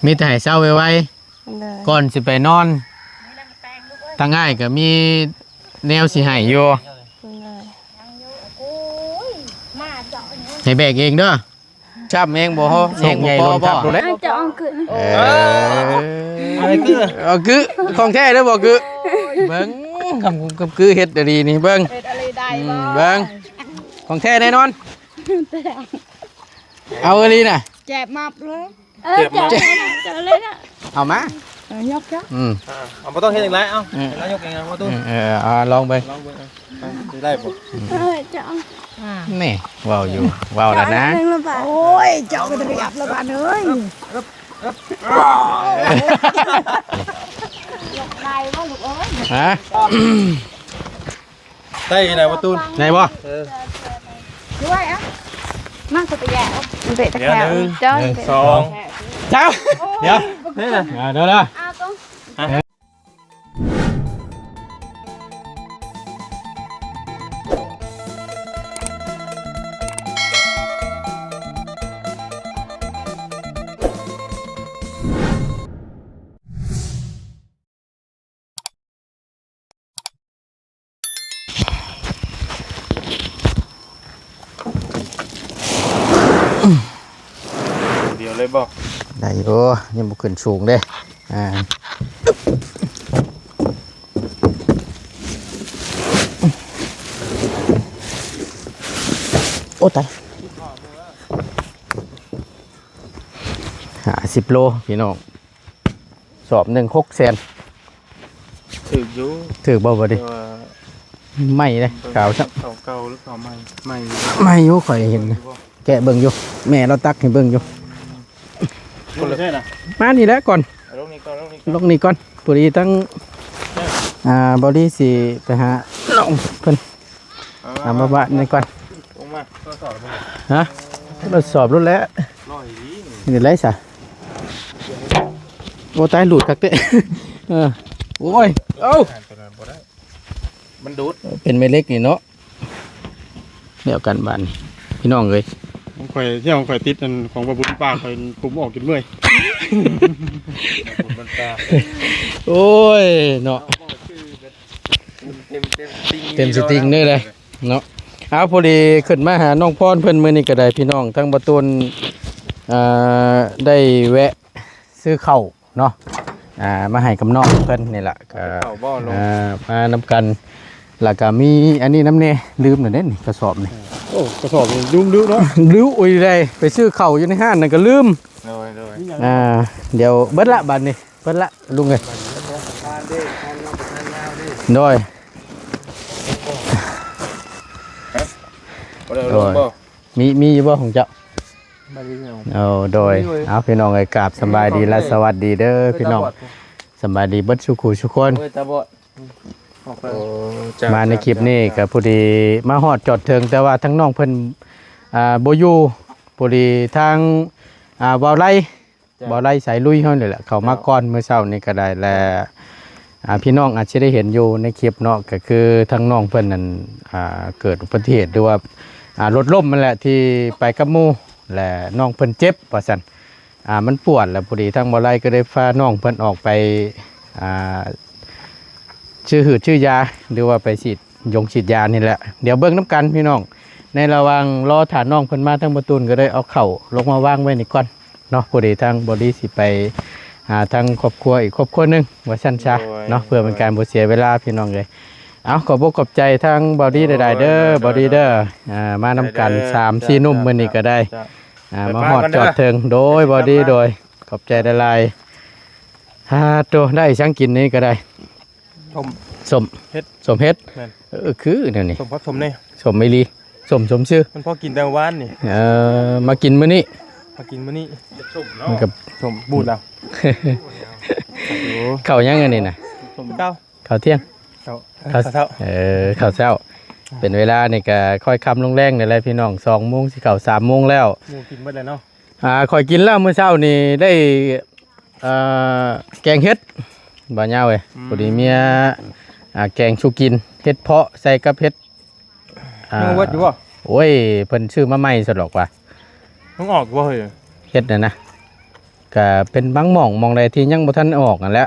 ມີແຕ່ໃຫ້ເຊົາໄວໆ ໂດຍ ກ່ອນຊິໄປນອນ. ທາງອ້າຍກໍມີແນວຊິໃຫ້ຢູ່ ໂດຍ ໃຫ້ແບກເອງເດີ. ຊ້ຳແຮງບໍ່ ແຮງບໍ່ພໍບໍ່? ເຈົ້າເອົາຂຶ້ນ ເອີ ອັນນີ້ຄື ເອົາຄື ຂອງແທ້ເດີບໍ່ຄື? ເບິ່ງ ຄຳ ຄຳຄືເຮັດອີ່ຫຼີນີ້ ເບິ່ງ ເຮັດອີ່ຫຼີໄດ້ ອືມ ບໍ່? ເບິ່ງ ຂອງແທ້ແນ່ນອນ ເອົາອີ່ຫຼີນະ ແຈບມັບເລີຍ. ເອີ ເຈັບມາກ ເອົາມາ ເອີ ຍົກ ຍົກ ອືມ ອ່າ ເອົາ ບໍ່ຕ້ອງເຮັດຫຍັງຫຼາຍ ເອົາ ເອີ ເອົາ ຍົກເອງ ເອົາ ບໍ່ຕ້ອງ ເອີ ເອີ ເອົາ ລອງເບິ່ງ ລອງເບິ່ງ ເອົາ ຊິໄດ້ບໍ່? ເອີ ຈະເອົາ ອ່າ ນີ້ ເວົ້າຢູ່ ເວົ້າແລ້ວນະ ໂອ້ຍ ເຈົ້າກໍຈະໄປຫຍັບລະບາດເອີຍ ຍົກໄດ້ບໍ່ລູກເອີຍ? ຮະ? ໄດ້ນະປະຕູນ ໄດ້ບໍ່? ເອີ ດ້ວຍ ເອົາ ມາ ສະປະຍາ ເບະຕະແຄວ ໜຶ່ງ ຈ້ອຍ ໜຶ່ງ ສອງ ສາມ ດຽວ ນີ້ນະ ອ່າ ເດີ ເດີ ອ່າ ຕົງ ຮະ? ດຽວເລີຍບໍ່? ໄດ້ຢູ່ ຍັງບໍ່ຂຶ້ນສູງເດ້ ອ່າ ໂອ້ ຕາຍ ຫ້າສິບໂລ ພີ່ນ້ອງ. ສອບໜຶ່ງຫົກແສນ ຖືກຢູ່ ຖືກບໍ່ ບໍ່ດີ ແຕ່ວ່າ ໃໝ່ເດ້ ຂາວຊ້ຳ ເຂົາເກົ່າ ຫຼື ເຂົາໃໝ່? ໃໝ່ຢູ່ ໃໝ່ຢູ່ ຂ້ອຍເຫັນ ແກະເບິ່ງຢູ່ ແມ່ລາວຕັກໃຫ້ເບິ່ງຢູ່ ອືມ ຄົນລະ ມານີ້ແຫຼະກ່ອນ ເອົາລົງນີ້ກ່ອນ ລົງນີ້ກ່ອນ ລົງນີ້ກ່ອນ ພໍດີທັງ ອ່າ ບໍລິຊິໄປຫານ້ອງເພິ່ນ ອ່າ ມາບ້ານນີ້ກ່ອນ ລົງມາ ຮະ? ທົດສອບໂລດແຫຼະ ຮ້ອຍອີ່ຫຼີນີ້ ເຮັດໄດ້ຊະ ໂອ້ ຕາຍ ຫຼຸດຄັກເຕະ ເອີ ໂອ້ຍ ເອົ້າ ມັນດູດ ເປັນແມ່ເຫຼັກນີ້ເນາະ ແລ້ວກັນບາດນີ້ ພີ່ນ້ອງເອີຍ ຂອງຂ້ອຍ ທີ່ຂອງຂ້ອຍຕິດອັນຂອງບໍ່ບຸນປາກ ຂ້ອຍກຸມອອກຈົນເມື່ອຍ ໂອ້ຍເນາະ ເຕັມ ເຕັມສະຕິງ ເຕັມສະຕິງເລີຍແຫຼະ ເນາະ ເອົາ ພໍດີຂຶ້ນມາຫານ້ອງພອນເພິ່ນມື້ນີ້ກໍໄດ້ ພີ່ນ້ອງ ທັງບໍ່ຕູນ ອ່າ ໄດ້ແວະຊື້ເຂົ້າເນາະ ອ່າ ມາໃຫ້ກັບນ້ອງເພິ່ນນີ້ລະ ກໍ ເຂົ້າບໍ່ລົງ ອ່າ ມານຳກັນ ແລ້ວກໍມີອັນນີ້ນຳແດ່ ລືມແລ້ວເດ້ນີ້ ກະສອບນີ້ ໂອ້ ກະສອບນີ້ລືມໆເນາະ ລືມ ໂອ້ຍ ໄດ້ໄປຊື້ເຂົ້າຢູ່ໃນຮ້ານນັ້ນກໍລືມ ໂດຍໆ ອ່າ ດຽວເບິດລະບາດນີ້ ເບິດລະລຸງເອີຍ ໂດຍ ບໍ່ໄດ້ລົງບໍ່? ມີ ມີຢູ່ບໍ່ຂອງເຈົ້າ? ໂອ້ ໂດຍ ເອົາ ພີ່ນ້ອງເອີຍ ກາບສະບາຍດີ ແລະ ສະຫວັດດີເດີພີ່ນ້ອງ ສະບາຍດີເບິດສູ່ຄູ່ສູ່ຄົນ ມາໃນຄລິບນີ້ກໍພໍດີມາຮອດຈອດເຖິງ ແຕ່ວ່າທາງນ້ອງເພິ່ນ ອ່າ ບໍ່ຢູ່ ພໍດີທາງ ອ່າ ບ່າວໄລ ເຈົ້າ ບ່າວໄລສາຍລຸຍເຮົານີ້ແຫຼະ ເຂົ້າມາ ເຈົ້າ ກ່ອນມື້ເຊົ້ານີ້ກໍໄດ້ ແລະ ອ່າ ພີ່ນ້ອງອາດຊິໄດ້ເຫັນຢູ່ໃນຄລິບເນາະ ກໍຄືທາງນ້ອງເພິ່ນນັ້ນ ອ່າ ເກີດອຸບັດຕິເຫດ ຫຼືວ່າ ອ່າ ລົດລົ້ມນັ້ນແຫຼະ ທີ່ໄປກັບໝູ່ ແລະ ນ້ອງເພິ່ນເຈັບວ່າຊັ້ນ ອ່າ ມັນປວດ ແລ້ວພໍດີທາງບ່າວໄລກໍໄດ້ພານ້ອງເພິ່ນອອກໄປ ອ່າ ຊື້ຫືດຊື້ຢາ ຫຼືວ່າໄປສີດຢົງສີດຢານີ້ແຫຼະ ດຽວເບິ່ງນຳກັນພີ່ນ້ອງ ໃນລະຫວ່າງລໍຖ້ານ້ອງເພິ່ນມາ ທາງບໍ່ຕູນກໍໄດ້ເອົາເຂົ້າລົງມາວາງໄວ້ນີ້ກ່ອນ ເນາະ ພໍດີທາງບໍລິຊິໄປຫາທາງຄອບຄົວອີກຄອບຄົວໜຶ່ງວ່າຊັ້ນຊະ ໂດຍ ເນາະ ເພື່ອເປັນການບໍ່ເສຍເວລາພີ່ນ້ອງເອີຍ ເອົາ ຂອບອົກຂອບໃຈທາງບໍລິຫຼາຍໆເດີ ໂດຍ ບໍລິເດີ ໂດຍ ອ່າ ມານຳກັນ ໄດ້ເດີ ສາມສີ່ ເຈົ້າ ໜຸ່ມ ເຈົ້າ ມື້ນີ້ກໍໄດ້ ເຈົ້າ ອ່າ ໄປ ມາຮອດ ໄປກ່ອນເດີ ຈອດເຖິງ ໂດຍ ໂດຍ ບໍລິ ໂດຍ ຂອບໃຈຫຼາຍໆ ຮາໂຕ ໄດ້ຫຍັງກິນນີ້ກໍໄດ້ ສົ້ມ ສົ້ມ ເຫັດ ສົ້ມເຫັດ ແມ່ນ ເອີ ຄືແນວນີ້ ສົ້ມຜັກສົ້ມແດ່ ສົ້ມອີ່ຫຼີ ສົ້ມ ສົ້ມຊື່ ມັນພໍກິນແຕ່ວານນີ້ ເອີ ມາກິນມື້ນີ້ ມາກິນມື້ນີ້ ສົ້ມເນາະ ມັນກໍສົ້ມບູດແລ້ວ ໂອ້ ເຂົ້າຫຍັງອັນນີ້ນະ ສົ້ມເກົ່າ ເຂົ້າທ່ຽງ ເຂົ້າ ເຂົ້າ ເຂົ້າເຊົ້າ ເອີ ເຂົ້າເຊົ້າ ເປັນເວລານີ້ກໍຄ່ອຍຄ່ຳລົງແລງນີ້ແຫຼະພີ່ນ້ອງ ສອງໂມງຊິເຂົ້າສາມໂມງແລ້ວ ໝູ່ກິນເບິດແລ້ວເນາະ ອ່າ ຂ້ອຍກິນແລ້ວມື້ເຊົ້ານີ້ໄດ້ ອ່າ ແກງເຫັດ ບ່າວຍາວເອີຍ ອືມ ພໍດີເມຍ ອ່າ ແກງສູ່ກິນ ເຫັດເຜາະໃສ່ກັບເຫັດ ອ່າ ຍັງເບິດຢູ່ບໍ່? ໂອ້ຍ ເພິ່ນຊື້ມາໃໝ່ຊັ້ນດອກວ່າ ມັນອອກບໍ່ເຮີ້ຍ? ເຫັດນັ້ນນະ ກະເປັນບາງໝ່ອງ ໝ່ອງໃດທີ່ຍັງບໍ່ທັນອອກຫັ້ນແຫຼະ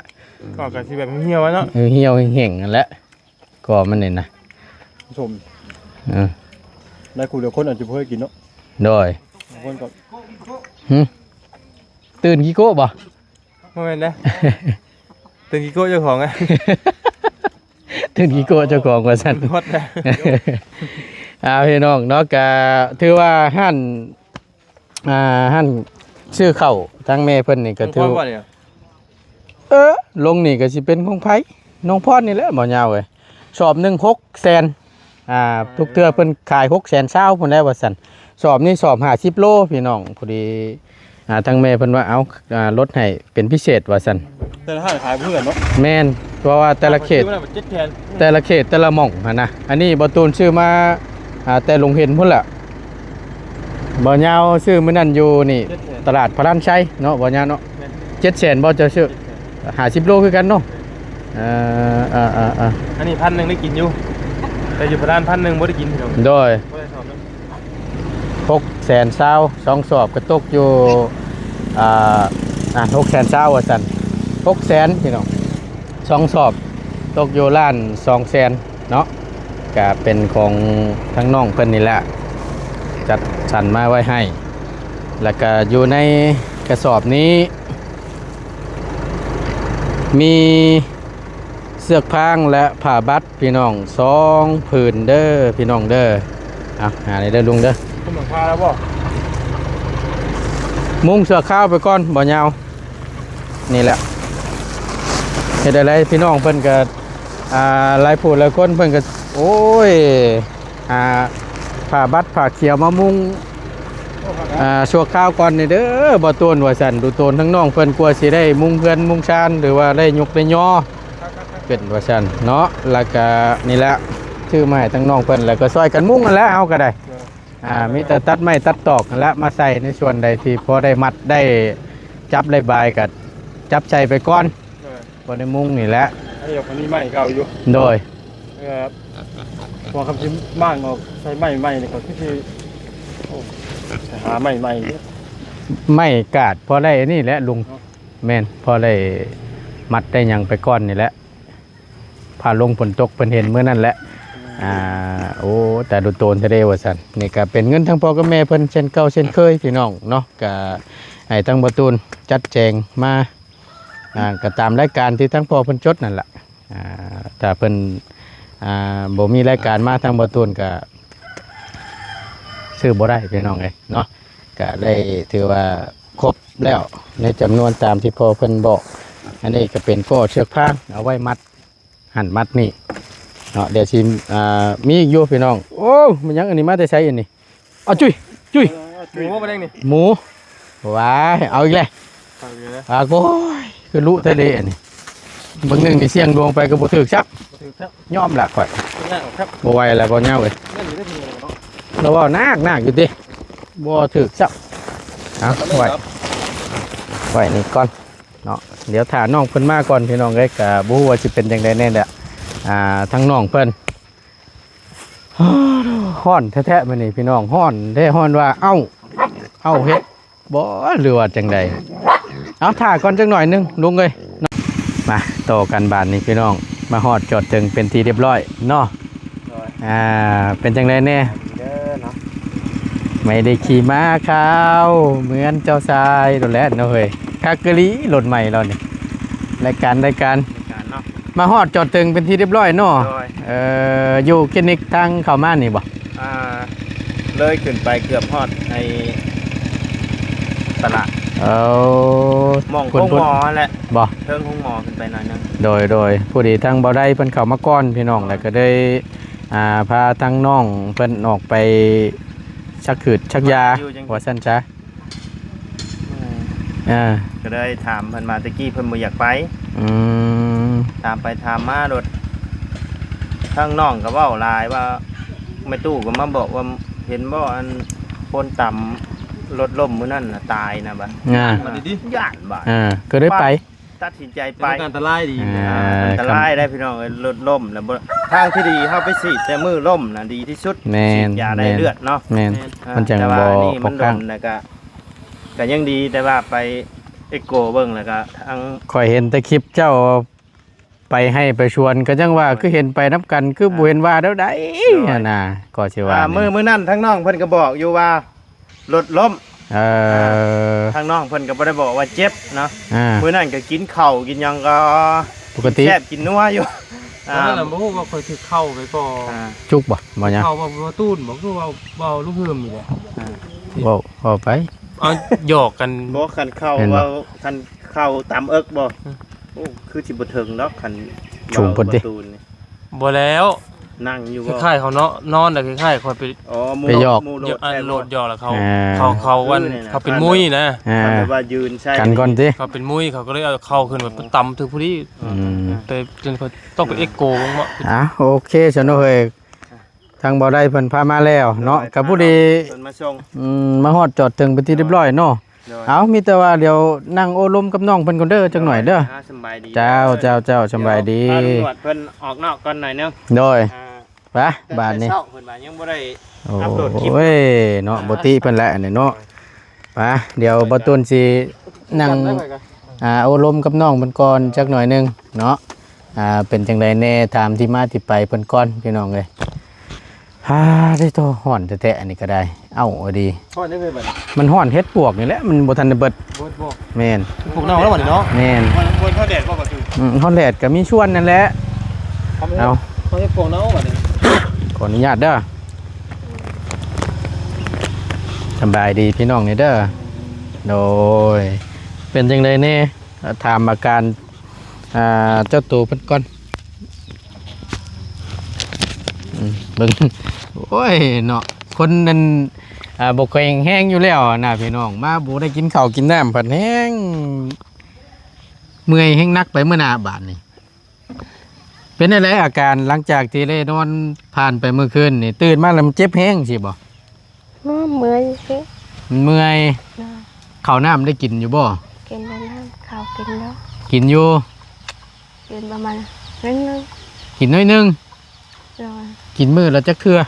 ກໍ ກໍຊິແບບຫ່ຽວໆເນາະ ເອີ ຫ່ຽວແຫ້ງໆຫັ້ນແຫຼະ ກໍມັນນີ້ນະ ສົມ ເອີ ຫຼາຍຜູ້ຫຼາຍຄົນອາດຈະບໍ່ເຄີຍກິນເນາະ ໂດຍ ບາງຄົນກໍ ຫື ຕື່ນຂີ້ໂກ້ບໍ່? ບໍ່ແມ່ນເດ້ ຕື່ນຂີ້ໂກ້ເຈົ້າຂອງ ຕື່ນຂີ້ໂກ້ເຈົ້າຂອງວ່າຊັ້ນ ຮອດແລ້ວ ອ່າ ພີ່ນ້ອງເນາະ ກະຖືວ່າຮ້ານ ອ່າ ຮ້ານຊື້ເຂົ້າທາງແມ່ເພິ່ນນີ້ກໍຖື ຂອງພອນບໍ່ນີ້? ເອີ ລົງນີ້ກໍຊິເປັນຂອງໃຜ? ນ້ອງພອນນີ້ແຫຼະ ບໍ່ຍາວເອີຍ ສອບໜຶ່ງຫົກແສນ ອ່າ ທຸກເທື່ອເພິ່ນຂາຍຫົກແສນຊາວພຸ້ນແຫຼະວ່າຊັ້ນ ສອບນີ້ສອບຫ້າສິບໂລພີ່ນ້ອງ ພໍດີ ອ່າ ທາງແມ່ເພິ່ນວ່າ ເອົາ ອ່າ ລົດໃຫ້ເປັນພິເສດວ່າຊັ້ນ ແຕ່ລະຮ້ານຂາຍບໍ່ຄືກັນເນາະ ແມ່ນ ເພາະວ່າແຕ່ລະເຂດ ແຕ່ລະເຂດ ແຕ່ລະໝ່ອງຫັ້ນນະ ອັນນີ້ບໍ່ຕູນຊື້ມາ ອ່າ ແຕ່ລົງເຫັນພຸ້ນລະ ບໍ່ຍາວຊື້ມື້ນັ້ນຢູ່ນີ້ ຕະຫຼາດພະລານໄຊເນາະ ບໍ່ຍາວເນາະ ແມ່ນ ເຈັດແສນບໍ່ ເຈົ້າຊື້ ເຈັດແສນ ຫ້າສິບໂລຄືກັນເນາະ ເອີ ເອີ ເອີ ເອີ ອັນນີ້ພັນໜຶ່ງໄດ້ກິນຢູ່ ແຕ່ຢູ່ພະລານພັນໜຶ່ງບໍ່ໄດ້ກິນພີ່ນ້ອງ ໂດຍ ບໍ່ໄດ້ສອບໜຶ່ງ ຫົກແສນຊາວ ສອງສອບກໍຕົກຢູ່ ອ່າ ອ່າ ຫົກແສນຊາວວ່າຊັ້ນ ຫົກແສນພີ່ນ້ອງ ສອງສອບຕົກຢູ່ລ້ານສອງແສນເນາະ ກະເປັນຂອງທາງນ້ອງເພິ່ນນີ້ແຫຼະ ຈັດສັນມາໄວ້ໃຫ້ ແລ້ວກະຢູ່ໃນກະສອບນີ້ ມີເຊືອກຟາງ ແລະ ຜ້າບັດ ພີ່ນ້ອງ ສອງຜືນເດີ ພີ່ນ້ອງເດີ ເອົາ ຫານີ້ເດີລຸງເດີ ຄຸມຫຼັງຄາແລ້ວບໍ່? ມຸງຊົ່ວຄາວໄປກ່ອນ ບໍ່ຍາວ ນີ້ແຫຼະ ເຮັດໃດໆ ພີ່ນ້ອງເພິ່ນກໍ ອ່າ ຫຼາຍຜູ້ຫຼາຍຄົນເພິ່ນກໍ ໂອ້ຍ ອ່າ ຜ້າບັດຜ້າຂຽວມາມຸງ ອ່າ ຊົ່ວຄາວກ່ອນນີ້ເດີ ບໍ່ໂຕນວ່າຊັ້ນ ດູໂຕນທາງນ້ອງເພິ່ນ ກວ່າຊິໄດ້ມຸງເຮືອນມຸງຊານ ຫຼືວ່າໄດ້ຍົກໄດ້ຍໍ ເປັນວ່າຊັ້ນເນາະ ແລ້ວກະນີ້ແຫຼະ ຊື້ມາໃຫ້ທາງນ້ອງເພິ່ນ ແລ້ວກໍຊ່ອຍກັນມຸງຫັ້ນແຫຼະ ເຮົາກໍໄດ້ ອ່າ ມີແຕ່ຕັດໄມ້ຕັດຕອກຫັ້ນແຫຼະ ມາໃສ່ໃນສ່ວນໃດທີ່ພໍໄດ້ມັດໄດ້ຈັບໄດ້ບາຍກໍຈັບໃສ່ໄປກ່ອນ ເອີ ບໍ່ໄດ້ມຸງນີ້ແຫຼະ ອັນນີ້ກໍມີໄມ້ເກົ່າຢູ່ ໂດຍ ເອີ ພວກຄຳຊິມ້າງອອກໃສ່ໄມ້ໃໝ່ນີ້ກໍຄືຊິ ໂອ້ ໄປຫາໄມ້ໃໝ່ ໄມ້ກາດພໍໄດ້ອັນນີ້ແຫຼະລຸງ ເນາະ ແມ່ນ ພໍໄດ້ມັດໄດ້ຫຍັງໄປກ່ອນນີ້ແຫຼະ ຟ້າລົງຝົນຕົກເພິ່ນເຫັນມື້ນັ້ນແຫຼະ ອືມ ອ່າ ໂອ້ ຕາດູໂຕນແທ້ເດ້ວ່າຊັ້ນ ນີ້ກໍເປັນເງິນທາງພໍ່ກັບແມ່ເພິ່ນເຊັ່ນເກົ່າເຊັ່ນເຄີຍພີ່ນ້ອງເນາະ ກໍໃຫ້ທາງບໍ່ຕູນຈັດແຈງມາ ອ່າ ກໍຕາມລາຍການທີ່ທາງພໍ່ເພິ່ນຈົດນັ້ນລະ ອ່າ ຖ້າເພິ່ນ ອ່າ ບໍ່ມີລາຍການມາທາງບໍ່ຕູນກໍຊື້ບໍ່ໄດ້ພີ່ນ້ອງເອີຍເນາະ ກໍໄດ້ຖືວ່າຄົບແລ້ວໃນຈຳນວນຕາມທີ່ພໍ່ເພິ່ນບອກ ອັນນີ້ກໍເປັນກໍເຊືອກຟາງເອົາໄວ້ມັດຫັ້ນມັດນີ້ເນາະ ດຽວຊິ ອ່າ ມີອີກຢູ່ພີ່ນ້ອງ ໂອ້ ແມ່ນຫຍັງອັນນີ້ ມາແຕ່ໃສອັນນີ້? ເອົາຈຸ້ຍ ຈຸ້ຍ ເອີ ຈຸ້ຍ ໝູບໍ່ແດງນີ້ ໝູ ວ້າຍ ເອົາອີກແລ້ວ ເອົາອີກແລ້ວ ອາໂກຍ ຄືລຸແທ້ເດອັນນີ້ ເບິ່ງໜຶ່ງນີ້ສ່ຽງດວງໄປກໍບໍ່ຖືກຊ້ຳ ບໍ່ຖືກຊ້ຳ ຍອມລະຂ້ອຍ ຍາກຄັບ ບໍ່ໄຫວລະບໍ່ຍາວເອີຍ ແມ່ນຢູ່ເດ້ພີ່ນ້ອງເນາະ ລາວເວົ້າໜັກໆຢູ່ຕິ ບໍ່ຖືກຊ້ຳ ເອົາ ໄວ້ ໄວ້ນີ້ກ່ອນເນາະ ດຽວຖ້ານ້ອງເພິ່ນມາກ່ອນພີ່ນ້ອງເອີຍ ກໍບໍ່ຮູ້ວ່າຊິເປັນຈັ່ງໃດແນ່ແຫຼະ ອ່າ ທາງນ້ອງເພິ່ນ ຮ້ອນແທ້ໆມື້ນີ້ພີ່ນ້ອງ ຮ້ອນແທ້ ຮ້ອນວ່າເອົ້າ ເອົ້າເຮັດບໍ່ ຫຼືວ່າຈັ່ງໃດ ເອົາຖ້າກ່ອນຈັກໜ້ອຍໜຶ່ງລຸງເອີຍ ມາຕໍ່ກັນບາດນີ້ພີ່ນ້ອງ ມາຮອດຈອດເຖິງເປັນທີ່ຮຽບຮ້ອຍເນາະ ໂດຍ ອ່າ ເປັນຈັ່ງໃດແນ່ ດີເດີເນາະ ໄມ່ໄດ້ຂີ່ມ້າຂາວ ເໝືອນເຈົ້າຊາຍໂດນແລ້ວເນາະເຮີ້ຍ ຄັກອີ່ຫຼີລົດໃໝ່ລາວນີ້ ລາຍການ ລາຍການ ລາຍການເນາະ ມາຮອດຈອດເຖິງເປັນທີ່ຮຽບຮ້ອຍເນາະ ໂດຍ ເອີ ຢູ່ຄລີນິກທາງເຂົ້າມານີ້ບໍ່? ອ່າ ເລີຍຂຶ້ນໄປເກືອບຮອດໄອ້ຕະຫຼາດ ເອີ ໝ່ອງໂຮງໝໍຫັ້ນແຫຼະ ບໍ່ ເທິງໂຮງໝໍຂຶ້ນໄປໜ້ອຍໜຶ່ງ ໂດຍ ໂດຍ ພໍດີທາງບໍ່ໄດ້ເພິ່ນເຂົ້າມາກ່ອນພີ່ນ້ອງ ແລ້ວກໍໄດ້ ອ່າ ພາທາງນ້ອງເພິ່ນອອກໄປຊັກຂືດຊັກຢາ ວ່າຊັ້ນຊະ ເອີ ອ່າ ກໍເລີຍຖາມເພິ່ນວ່າ ແຕ່ກີ້ເພິ່ນບໍ່ຢາກໄປ ອືມ ຖາມໄປຖາມມາໂລດ ທາງນ້ອງກໍເວົ້າຫຼາຍວ່າ ແມ່ຕູ້ກໍມາບອກວ່າ ເຫັນບໍ່ ອັນຄົນຕຳລົດລົ້ມມື້ນັ້ນນະ ຕາຍນະ ບາດ ອ່າ ຢ້ານບາດ ອ່າ ກໍເລີຍໄປ ຕັດສິນໃຈໄປ ອັນຕະລາຍດີ ອ່າ ອັນຕະລາຍໄດ໋ພີ່ນ້ອງເອີຍ ລົດລົ້ມແລ້ວບໍ່ ທາງທີ່ດີເຮົາໄປສີດແຕ່ມື້ລົ້ມນະດີທີ່ສຸດ ແມ່ນ ສີດຢາໄລ່ເລືອດເນາະ ແມ່ນ ອ່າ ມັນຈັ່ງບໍ່ ແຕ່ວ່າອັນນີ້ມັນດົນ ແລ້ວກະ ກະຍັງດີ ແຕ່ວ່າໄປ ເອັກໂກເບິ່ງ ແລ້ວກໍທາງ ຂ້ອຍເຫັນແຕ່ຄລິບເຈົ້າໄປໄຮ່ໄປສວນ ກໍຈັ່ງວ່າ ໂດຍ ຄືເຫັນໄປນຳກັນ ຄື ອ່າ ບໍ່ເຫັນວ່າແນວໃດ ໂດຍ ຫັ້ນນະ ກໍຊິວ່າ ອ່າ ມື້ ມື້ນັ້ນທາງນ້ອງເພິ່ນກໍບອກຢູ່ວ່າລົດລົ້ມ ເອີ ອ່າ ທາງນ້ອງເພິ່ນກໍບໍ່ໄດ້ບອກວ່າເຈັບເນາະ ອ່າ ມື້ນັ້ນກໍກິນເຂົ້າກິນຫຍັງກໍ ປົກກະຕິ ກິນແຊບກິນນົວຢູ່ ຕອນນັ້ນ ອ່າ ບໍ່ຮູ້ວ່າຂ້ອຍຖືກເຂົ້າໄປບໍ່ ອ່າ ຈຸກບໍ່ ບໍ່ຫຍັງ ເຂົ້າບໍ່ ບໍ່ຕູນບໍ່ ຄືວ່າເວົ້າລູກຫຶ່ມນີ້ແຫຼະ ອ່າ ເວົ້າ ເວົ້າໄປ ເອົາຫຍອກກັນ ບໍ່ ຄັນເຂົ້າ ແມ່ນບໍ່ ເວົ້າ ຄັນເຂົ້າຕຳເອິກບໍ່ ອືມ ໂອ້ ຄືຊິບໍ່ເຖິງດອກ ຄັນສູງພຸ້ນຕິ ເວົ້າປະຕູນນີ້ ບໍ່ແລ້ວ ນັ່ງຢູ່ບໍ່ ຄ້າຍໆເຂົາເນາະ ນອນແລ້ວຄ້າຍໆຂ້ອຍໄປ ອໍ ໝູ່ ໄປຫຍອກ ໝູ່ໂລດ ອັນ ໃຊ່ບໍ່ ໂລດຫຍອກແລ້ວເຂົາ ເອີ ເຂົາ ເຂົາ ຄື ອັນ ນີ້ນະ ເຂົາເປັນມຸ້ຍນະ ອ່າ ຄັນແບບວ່າຢືນໃສ່ ກັນກ່ອນຕິ ເຂົາເປັນມຸ້ຍ ເຂົາກໍເລີຍເອົາເຂົ້າຂຶ້ນມາຕຳຖືກພໍດີ ອືມ ແຕ່ຈົນຂ້ອຍຕ້ອງໄປເອັກໂກເບິ່ງເນາະ ອ່າ ໂອເຄຊະເນາະເຮີ້ຍ ທາງບໍ່ໄດ້ເພິ່ນພາມາແລ້ວເນາະ ໂດຍ ກໍພໍດີ ເພິ່ນມາສົ່ງ ອືມ ມາຮອດຈອດເຖິງເປັນທີ່ຮຽບຮ້ອຍເນາະ ໂດຍ ເອົາ ມີແຕ່ວ່າດຽວນັ່ງໂອ້ລົມກັບນ້ອງເພິ່ນກ່ອນເດີ ຈັກໜ້ອຍເດີ ອ່າ ສຳບາຍດີ ເຈົ້າ ເຈົ້າ ເຈົ້າ ສຳບາຍດີ ດຽວພາຕຳຫຼວດເພິ່ນອອກນອກກ່ອນໜ້ອຍໜຶ່ງ ໂດຍ ອ່າ ໄປ ບາດນີ້ ແຕ່ເຊົ້າເພິ່ນວ່າຍັງບໍ່ໄດ້ ໂອ້ ອັບໂຫຼດຄລິບ ໂອ້ຍ ເນາະ ອ່າ ບໍ່ຕິເພິ່ນແຫຼະອັນນີ້ເນາະ ໂດຍ ໄປ ດຽວບ່າວຕູນຊິນັ່ງ ອ່າ ໂອ້ລົມກັບນ້ອງເພິ່ນກ່ອນຈັກໜ້ອຍໜຶ່ງເນາະ ອ່າ ເປັນຈັ່ງໃດແດ່ ຖາມທີ່ມາທີ່ໄປເພິ່ນກ່ອນ ພີ່ນ້ອງເອີຍ ຮາ ໄດ້ໂຕ ຮ້ອນແທ້ໆ ອັນນີ້ກໍໄດ້ ເອົ້າ ເອົາດີ ຮ້ອນໄດ້ເລີຍບັດນີ້ ມັນຮ້ອນເຮັດປວກນີ້ແຫຼະ ມັນບໍ່ທັນໄດ້ເບິດ ເບິດບໍ່ ແມ່ນ ປວກເນົ່າແລ້ວບັດນີ້ເນາະ ແມ່ນ ມັນ ມັນຮ້ອນແດດບໍ່ບັດນີ້ ອືມ ຮ້ອນແດດກໍມີສ່ວນນັ້ນແຫຼະ ເອົາ ເອົາ ເຮັດປວກເນົ່າບັດນີ້ ຂໍອະນຸຍາດເດີ ສະບາຍດີພີ່ນ້ອງນີ້ເດີ ໂດຍ ເປັນຈັ່ງໃດແດ່ ຖາມອາການ ອ່າ ເຈົ້າໂຕເພິ່ນກ່ອນ ອືມ ເບິ່ງ ໂອ້ຍເນາະ ຄົນນັ້ນ ອ່າ ບໍ່ຄ່ອຍແຮງຢູ່ແລ້ວນະພີ່ນ້ອງ ມາບໍ່ໄດ້ກິນເຂົ້າກິນນ້ຳ ພັດແຮງເມື່ອຍແຮງໜັກໄປມື້ໜ້າບາດນີ້ ເປັນຈັ່ງໃດອາການ ຫຼັງຈາກທີ່ໄດ້ນອນຜ່ານໄປມື້ຄືນນີ້ ຕື່ນມາແລ້ວມັນເຈັບແຮງຊີ້ບໍ່? ບໍ່ ເມື່ອຍຊິ ມັນເມື່ອຍ ໂດຍ ເຂົ້ານ້ຳໄດ້ກິນຢູ່ບໍ່? ກິນແລ້ວ ນ້ຳເຂົ້າກິນແລ້ວ ກິນຢູ່ ກິນປະມານໜ້ອຍໜຶ່ງ ກິນໜ້ອຍໜຶ່ງ ໂດຍ ກິນມື້ລະຈັກເທື່ອ?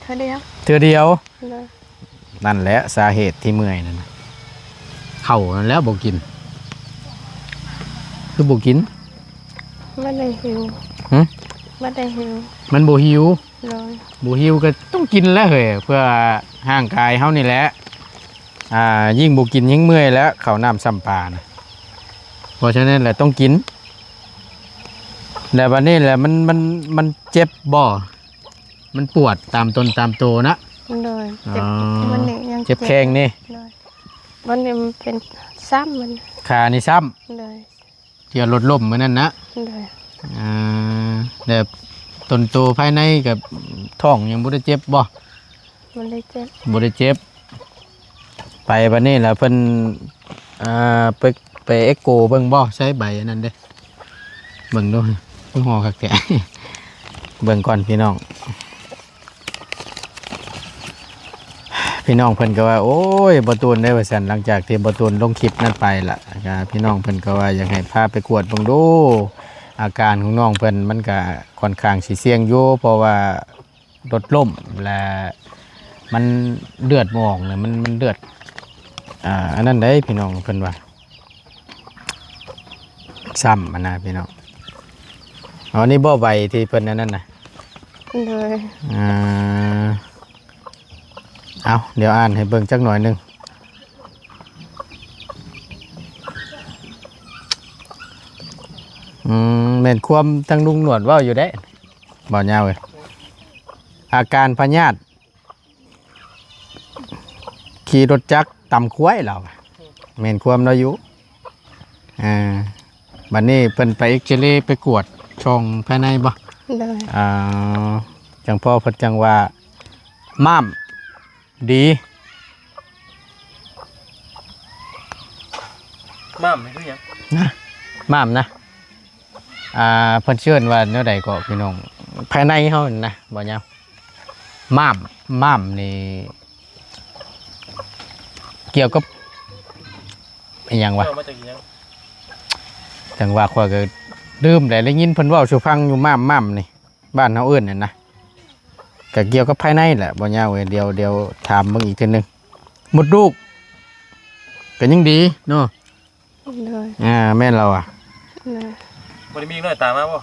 ເທື່ອດຽວ ເທື່ອດຽວ ໂດຍ ນັ້ນແຫຼະສາເຫດທີ່ເມື່ອຍນັ້ນນະ ເຂົ້ານັ້ນແຫຼະບໍ່ກິນ ຄືບໍ່ກິນ? ບໍ່ໄດ້ຫິວ ຫຶ? ບໍ່ໄດ້ຫິວ ມັນບໍ່ຫິວ ໂດຍ ບໍ່ຫິວກໍຕ້ອງກິນແຫຼະເຮີ້ຍ ເພື່ອຮ່າງກາຍເຮົານີ້ແຫຼະ ອ່າ ຍິ່ງບໍ່ກິນຍິ່ງເມື່ອຍແຫຼະ ເຂົ້ານ້ຳຊ້ຳປານະ ເພາະສະນັ້ນແຫຼະຕ້ອງກິນ ແລ້ວບັດນີ້ແຫຼະ ມັນ ມັນ ມັນເຈັບບໍ່? ມັນປວດຕາມຕົນຕາມໂຕນະ ໂດຍ ເຈັບ ອໍ ມັນນີ້ຍັງເຈັບ ເຈັບແຂ້ງນີ້ ໂດຍ ມັນນີ້ມັນເປັນຊ້ຳ ມັນ ຂານີ້ຊ້ຳ ໂດຍ ທີ່ວ່າລົດລົ້ມມື້ນັ້ນນະ ໂດຍ ອ່າ ແລ້ວຕົນໂຕພາຍໃນກັບທ້ອງຍັງບໍ່ໄດ້ເຈັບບໍ່? ບໍ່ໄດ້ເຈັບ ບໍ່ໄດ້ເຈັບ ໄປບັດນີ້ລະເພິ່ນ ອ່າ ໄປ ໄປເອັກໂກເບິ່ງບໍ່? ໃຊ້ໃບອັນນັ້ນເດ້ ເບິ່ງດູ ຄືຫໍ່ຄັກແທ້ ເບິ່ງກ່ອນພີ່ນ້ອງ ພີ່ນ້ອງເພິ່ນກໍວ່າ ໂອ້ຍ ບໍ່ຕູນເດ້ ວ່າຊັ້ນ ຫຼັງຈາກທີ່ບໍ່ຕູນລົງຄລິບນັ້ນໄປລະ ກໍພີ່ນ້ອງເພິ່ນກໍວ່າຢາກໃຫ້ພາໄປກວດເບິ່ງດູ ອາການຂອງນ້ອງເພິ່ນມັນກໍຂ້ອນຂ້າງຊິສ່ຽງຢູ່ ເພາະວ່າລົດລົ້ມ ແລະ ມັນເລືອດບໍ່ອອກນະ ມັນ ມັນເລືອດ ອ່າ ອັນນັ້ນເດ້ ພີ່ນ້ອງເພິ່ນວ່າ ຊ້ຳຫັ້ນນະພີ່ນ້ອງ ອັນນີ້ບໍ່ໃບທີ່ເພິ່ນອັນນັ້ນນະ ໂດຍ ອ່າ ເອົາ ດຽວອ່ານໃຫ້ເບິ່ງຈັກໜ້ອຍໜຶ່ງ ອືມ ແມ່ນຄວາມທາງລຸງໜວດເວົ້າຢູ່ເດ້ ບໍ່ຍາວເອີຍ ອາການພະຍາດ ຂີ່ລົດຈັກຕຳຄວາຍລາວ ແມ່ນຄວາມລາວຢູ່ ອ່າ ບັດນີ້ເພິ່ນໄປເອັກຊະເຣ ໄປກວດຊ່ອງພາຍໃນບໍ່? ໂດຍ ອ່າ ຈັ່ງພໍເພິ່ນຈັ່ງວ່າມ້າມດີ ມ້າມນີ້ຄືຫຍັງ? ນະ ມ້າມນະ ອ່າ ເພິ່ນເອີ້ນວ່າແນວໃດເກາະພີ່ນ້ອງ? ພາຍໃນເຮົານະ ບໍ່ຍາວ ມ້າມ ມ້າມນີ້ ກ່ຽວກັບອີ່ຫຍັງວະ? ເວົ້າມາຈາກອີ່ຫຍັງ? ຈັ່ງວ່າຂ້ອຍກໍລືມແຫຼະ ໄດ້ຍິນເພິ່ນເວົ້າສູ່ຟັງຢູ່ ມ້າມ ມ້າມນີ້ ບ້ານເຮົາເອີ້ນຫັ້ນນະ ກໍກ່ຽວກັບພາຍໃນແຫຼະ ບໍ່ຍາວເອີຍ ດຽວ ດຽວຖາມເບິ່ງອີກເທື່ອໜຶ່ງ ມົດລູກ ກໍຍັງດີເນາະ ໂດຍ ອ່າ ແມ່ນແລ້ວວ່າ ໂດຍ ບໍ່ໄດ້ມີນ້ອຍຕາມມາບໍ່?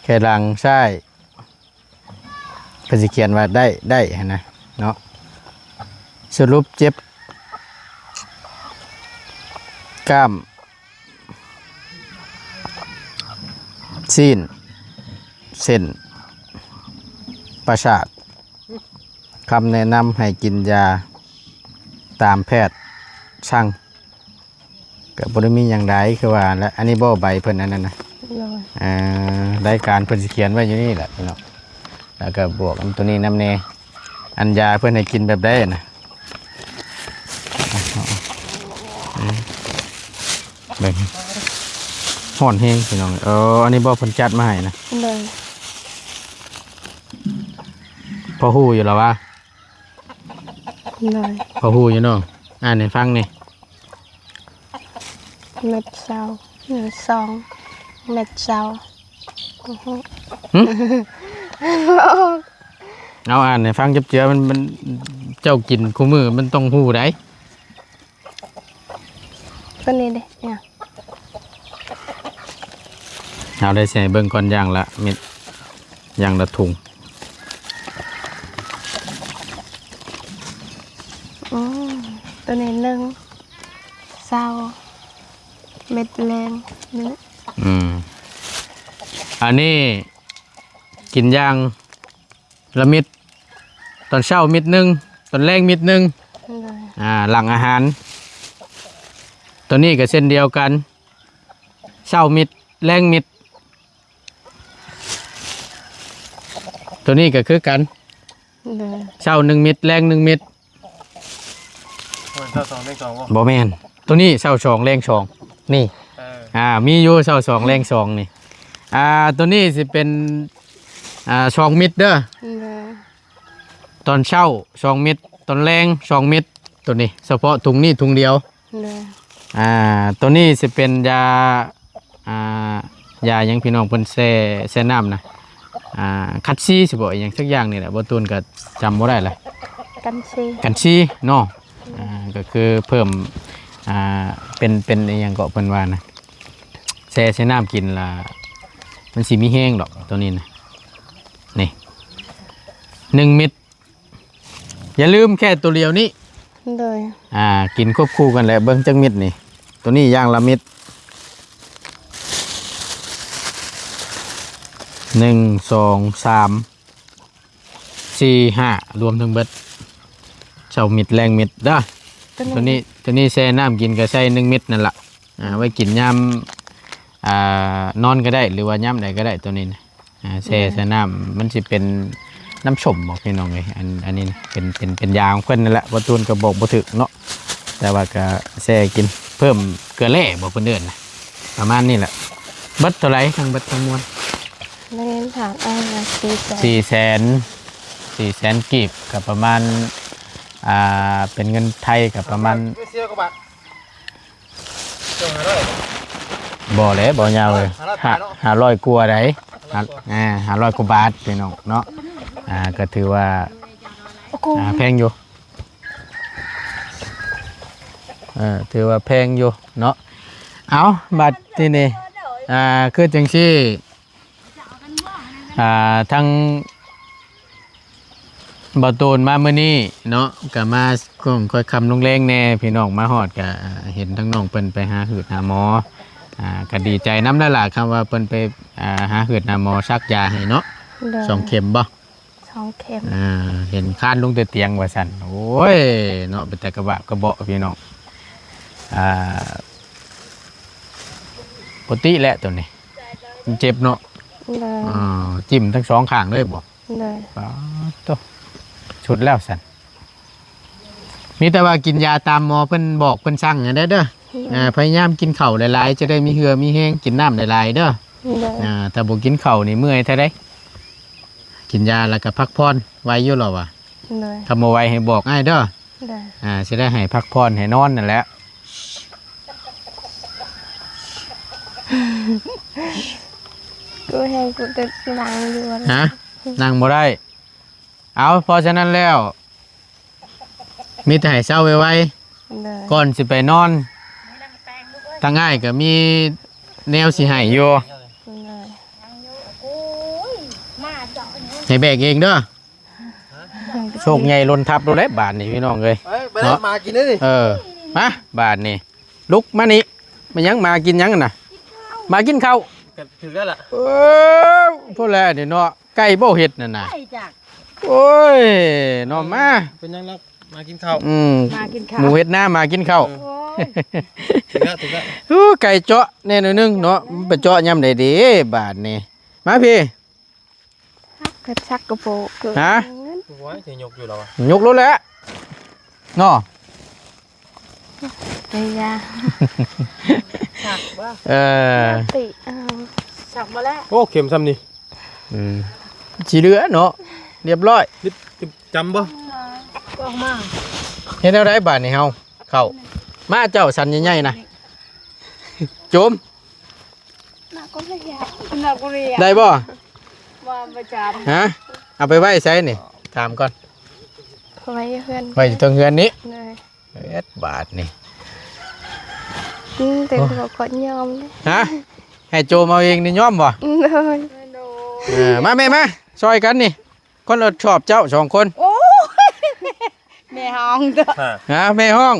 ແຄ່ຫຼັງຊ້າຍ ເພິ່ນຊິຂຽນວ່າໄດ້ ໄດ້ຫັ້ນນະເນາະ. ສະຫຼຸບເຈັບກ້າມ ຊີ້ນ ເສັ້ນ ປະສາດ. ຄຳແນະນຳໃຫ້ກິນຢາຕາມແພດສັ່ງ. ກໍບໍ່ໄດ້ມີຫຍັງຫຼາຍ ຄືວ່າແຫຼະ. ອັນນີ້ບໍ່ໃບເພິ່ນອັນນັ້ນນະ? ໂດຍ ອ່າ ລາຍການເພິ່ນຊິຂຽນໄວ້ຢູ່ນີ້ແຫຼະພີ່ນ້ອງ. ແລ້ວກໍບວກອັນໂຕນີ້ນຳແດ່ ອັນຢາເພິ່ນໃຫ້ກິນແບບໃດນະ? ອືມ ເບິ່ງ ຮ້ອນແຮງພີ່ນ້ອງ. ເອີ ອັນນີ້ບໍ່ເພິ່ນຈັດມາໃຫ້ນະ? ໂດຍ ພໍຮູ້ຢູ່ລະວະ? ໂດຍ ພໍຮູ້ຢູ່ເນາະ. ອ່ານໃຫ້ຟັງແດ່. ເມັດເຊົາ ເມັດສອງ ເມັດເຊົາ. ຫຶ? ເອົາອ່ານໃຫ້ຟັງເຈື່ອໆ ມັນ ມັນ ເຈົ້າກິນຄູ່ມື້ມັນຕ້ອງຮູ້ໄດ໋. ຕົວນີ້ເດ້ ເອົາໄດ້ໃສ່ເບິ່ງກ່ອນ ຢ່າງລະເມັດ ຢ່າງລະຖົງ. ອືມ ຕົວນີ້ໜຶ່ງ ເຊົ້າ ເມັດແລງນີ້. ອືມ ອັນນີ້ກິນຢ່າງລະເມັດ ຕອນເຊົ້າເມັດໜຶ່ງ ຕອນແລງເມັດໜຶ່ງ. ໂດຍ ອ່າ ຫຼັງອາຫານ. ຕົວນີ້ກໍເຊັ່ນດຽວກັນ ເຊົ້າເມັດ ແລງເມັດ. ຕົວນີ້ກໍຄືກັນ. ໂດຍ ເຊົ້າໜຶ່ງເມັດ ແລງໜຶ່ງເມັດ. ບໍ່ແມ່ນ ເຊົ້າສອງແລງສອງບໍ່? ບໍ່ແມ່ນ ຕົວນີ້ເຊົ້າສອງແລງສອງນີ້. ເອີ ອ່າ ມີຢູ່ເຊົ້າສອງແລງສອງນີ້. ອ່າ ຕົວນີ້ຊິເປັນ ອ່າ ສອງເມັດເດີ. ໂດຍ ຕອນເຊົ້າສອງເມັດ ຕອນແລງສອງເມັດ. ຕົວນີ້ສະເພາະຖົງນີ້ຖົງດຽວ. ໂດຍ ອ່າ ຕົວນີ້ຊິເປັນຢາ ອ່າ ຢາຫຍັງພີ່ນ້ອງ ເພິ່ນແຊ່ ແຊ່ນ້ຳນະ ອ່າ ຄັດຊີຊິບໍ່ ອີ່ຫຍັງສັກຢ່າງນີ້ແຫຼະ ບໍ່ຕູນກໍຈຳບໍ່ໄດ້ລະ. ກັນຊີ ກັນຊີເນາະ. ອ່າ ກໍຄືເພີ່ມ ອ່າ ເປັນ ເປັນອີ່ຫຍັງເກາະເພິ່ນວ່ານະ ແຊ່ໃສ່ນ້ຳກິນລະ ມັນຊິມີແຮງດອກຕົວນີ້ນະ. ນີ້ ໜຶ່ງເມັດ. ຢ່າລືມແຄ່ຕົວດຽວນີ້. ໂດຍ ອ່າ ກິນຄວບຄູ່ກັນແຫຼະ ເບິ່ງຈັກເມັດນີ້. ຕົວນີ້ຢ່າງລະເມັດ ໜຶ່ງ ສອງ ສາມ ສີ່ ຫ້າ ລວມທັງເບິດ ເຊົ້າເມັດແລງເມັດເດີ. ຕົວນີ້ ຕົວນີ້ ຕົວນີ້ແຊ່ນ້ຳກິນກໍໃສ່ໜຶ່ງເມັດນັ້ນລະ. ອ່າ ໄວ້ກິນຍາມ ອ່າ ນອນກໍໄດ້ ຫຼືວ່າຍາມໃດກໍໄດ້ຕົວນີ້ນະ. ອ່າ ແຊ່ ອືມ ໃສ່ນ້ຳ ມັນຊິເປັນນ້ຳສົ້ມບໍພີ່ນ້ອງເອີຍ. ອັນ ອັນນີ້ນະ ເປັນ ເປັນ ເປັນຢາຂອງເພິ່ນນັ້ນແຫຼະ ບໍ່ຕູນກໍບອກບໍ່ຖືກເນາະ. ແຕ່ວ່າກໍແຊ່ກິນ ເພີ່ມເກືອແຮ່ບໍເພິ່ນເອີ້ນນະ ປະມານນີ້ແຫຼະ. ເບິດເທົ່າໃດທັງເບິດທັງມວນ? ໄດ້ຖາມອ້າຍວ່າ ສີ່ແສນ ສີ່ແສນ ສີ່ແສນກີບ ກໍປະມານ ອ່າ ເປັນເງິນໄທກໍປະມານ ບໍ່ແຫຼະ ບໍ່ຍາວເລີຍ ຫ້າຮ້ອຍກວ່າໃດ໋. ຫ້າຮ້ອຍກວ່າ ອ່າ ຫ້າຮ້ອຍກວ່າບາດພີ່ນ້ອງເນາະ. ອ່າ ກໍຖືວ່າ ອ່າ ແພງຢູ່ ເອີ ຖືວ່າແພງຢູ່ເນາະ. ເອົາ ບັດທີນີ້ ອ່າ ຄືຈັ່ງຊີ້ ອ່າ ທາງ ບ່າວໂຕນມາມື້ນີ້ເນາະ ກະມາຊ່ວງຄ່ອຍຄ່ຳລົງແລງແດ່ ພີ່ນ້ອງມາຮອດກະເຫັນທາງນ້ອງເພິ່ນໄປຫາຫືດຫາໝໍ ອ່າ ກະດີໃຈນຳແລ້ວລະ ຄຳວ່າເພິ່ນໄປ ອ່າ ຫາຫືດຫາໝໍສັກຢາໃຫ້ເນາະ. ໂດຍ ສອງເຂັມບໍ່? ສອງເຂັມ ອ່າ ເຫັນຄານລົງແຕ່ຕຽງວ່າຊັ້ນ. ໂອ້ຍເນາະ ເປັນຕາກະບາບກະເບາະພີ່ນ້ອງ ອ່າ ປົກກະຕິແຫຼະໂຕນີ້ ມັນເຈັບເນາະ. ໂດຍ ອ່າ ຈິ້ມທັງສອງຂ້າງເລີຍບໍ່? ໂດຍ ປາດໂທ້ ສຸດແລ້ວຊັ້ນ. ມີແຕ່ວ່າກິນຢາຕາມໝໍເພິ່ນບອກເພິ່ນສັ່ງຫັ້ນແຫຼະເດີ. ໂດຍ ອ່າ ພະຍາຍາມກິນເຂົ້າຫຼາຍໆ ຈະໄດ້ມີເຫື່ອມີແຮງ ກິນນ້ຳຫຼາຍໆເດີ. ໂດຍ ອ່າ ຖ້າບໍ່ກິນເຂົ້ານີ້ເມື່ອຍແທ້ໃດ. ກິນຢາແລ້ວກໍພັກຜ່ອນໄວຢູ່ລະວ່າ. ໂດຍ ຖ້າບໍ່ໄວໃຫ້ບອກອ້າຍເດີ. ໂດຍ ອ່າ ຊິໄດ້ໃຫ້ພັກຜ່ອນໃຫ້ນອນນັ້ນແຫຼະ. ກູແຮງກູຈະນັ່ງຢູ່ ຮະ? ນັ່ງບໍ່ໄດ້. ເອົາ ເພາະສະນັ້ນແລ້ວ ມີແຕ່ໃຫ້ເຊົາໄວໆ. ໂດຍ ກ່ອນຊິໄປນອນ ທາງອ້າຍກໍມີແນວຊິໃຫ້ຢູ່ ໃຫ້ແບກເອງເດີ. ໂຊກໃຫຍ່ລົ້ນທັບໂລດແຫຼະບາດນີ້ພີ່ນ້ອງເອີຍ ໄປ ໄປ ເນາະ ມາກິນເດ້ນີ້ ເອີ ມາບາດນີ້ ລຸກມານີ້ ແມ່ນຫຍັງ ໝາກິນຫຍັງຫັ້ນນະ ໝາກິນເຂົ້າ ກໍຖືກແລ້ວລະ ເອີ ພຸ້ນແຫຼະນີ້ເນາະ ໄກ່ບໍ່ເຮັດນັ້ນນະ ໄກ່ຈັກ ໂອ້ຍ ເນາະ ມາ ເປັນຫຍັງລະ ໝາກິນເຂົ້າ ອືມ ໝາກິນເຂົ້າ ໝູເຮັດນາ ໝາກິນເຂົ້າ ເອີ ໂອ້ຍ ຖືກແລ້ວ ຖືກແລ້ວ ໂອ້ ໄກ່ເຈາະແດ່ໜ້ອຍໜຶ່ງເນາະ ມັນໄປເຈາະຍາມໃດເດ້ບາດນີ້ ມາພີ້ ຮັກກະຊັກກະໂປະເກີນ ຮະ ໂອ້ຍ ຊິຍົກຢູ່ແລ້ວວະ ຍົກໂລດແຫຼະເນາະ ໄກ່ຍ່າງ ສັກບໍ່ ເອີ ຕິເອົາ ສັກບໍ່ແລ້ວ ໂອ້ ເຂັມຊ່ຳນີ້ ອືມ ຊິເຫຼືອເນາະ ລຽບຮ້ອຍ ຈຳບໍ່ ອອກມາ ເຮັດແນວໃດບາດນີ້ເຮົາ ເຂົ້າ ມາເຈົ້າສັນໃຫຍ່ໆນະ ໂຈມ ໜ້າກໍເລຍ ໜ້າກໍເລຍ ໄດ້ບໍ່ ວ່າປະຈຳ ຮະ ເອົາໄປໄວ້ໃສນີ້ ຖາມກ່ອນ ໄວ້ຢູ່ເຮືອນ ໄວ້ຢູ່ເທິງເຮືອນນີ້ ໂດຍ ເຮັດບາດນີ້ ອືມ ແຕ່ ໂອ້ ກໍຍອມເດ້ ຮະ ໃຫ້ໂຈມເອົາເອງນີ້ຍອມບໍ່ ໂດຍ ເອີ ມາແມ່ມາ ຊ່ອຍກັນນີ້ ຄົນລະຊອບເຈົ້າສອງຄົນ ໂອ້ຍ ແມ່ຮ້ອງເດີ ຮະ ແມ່ຮ້ອງ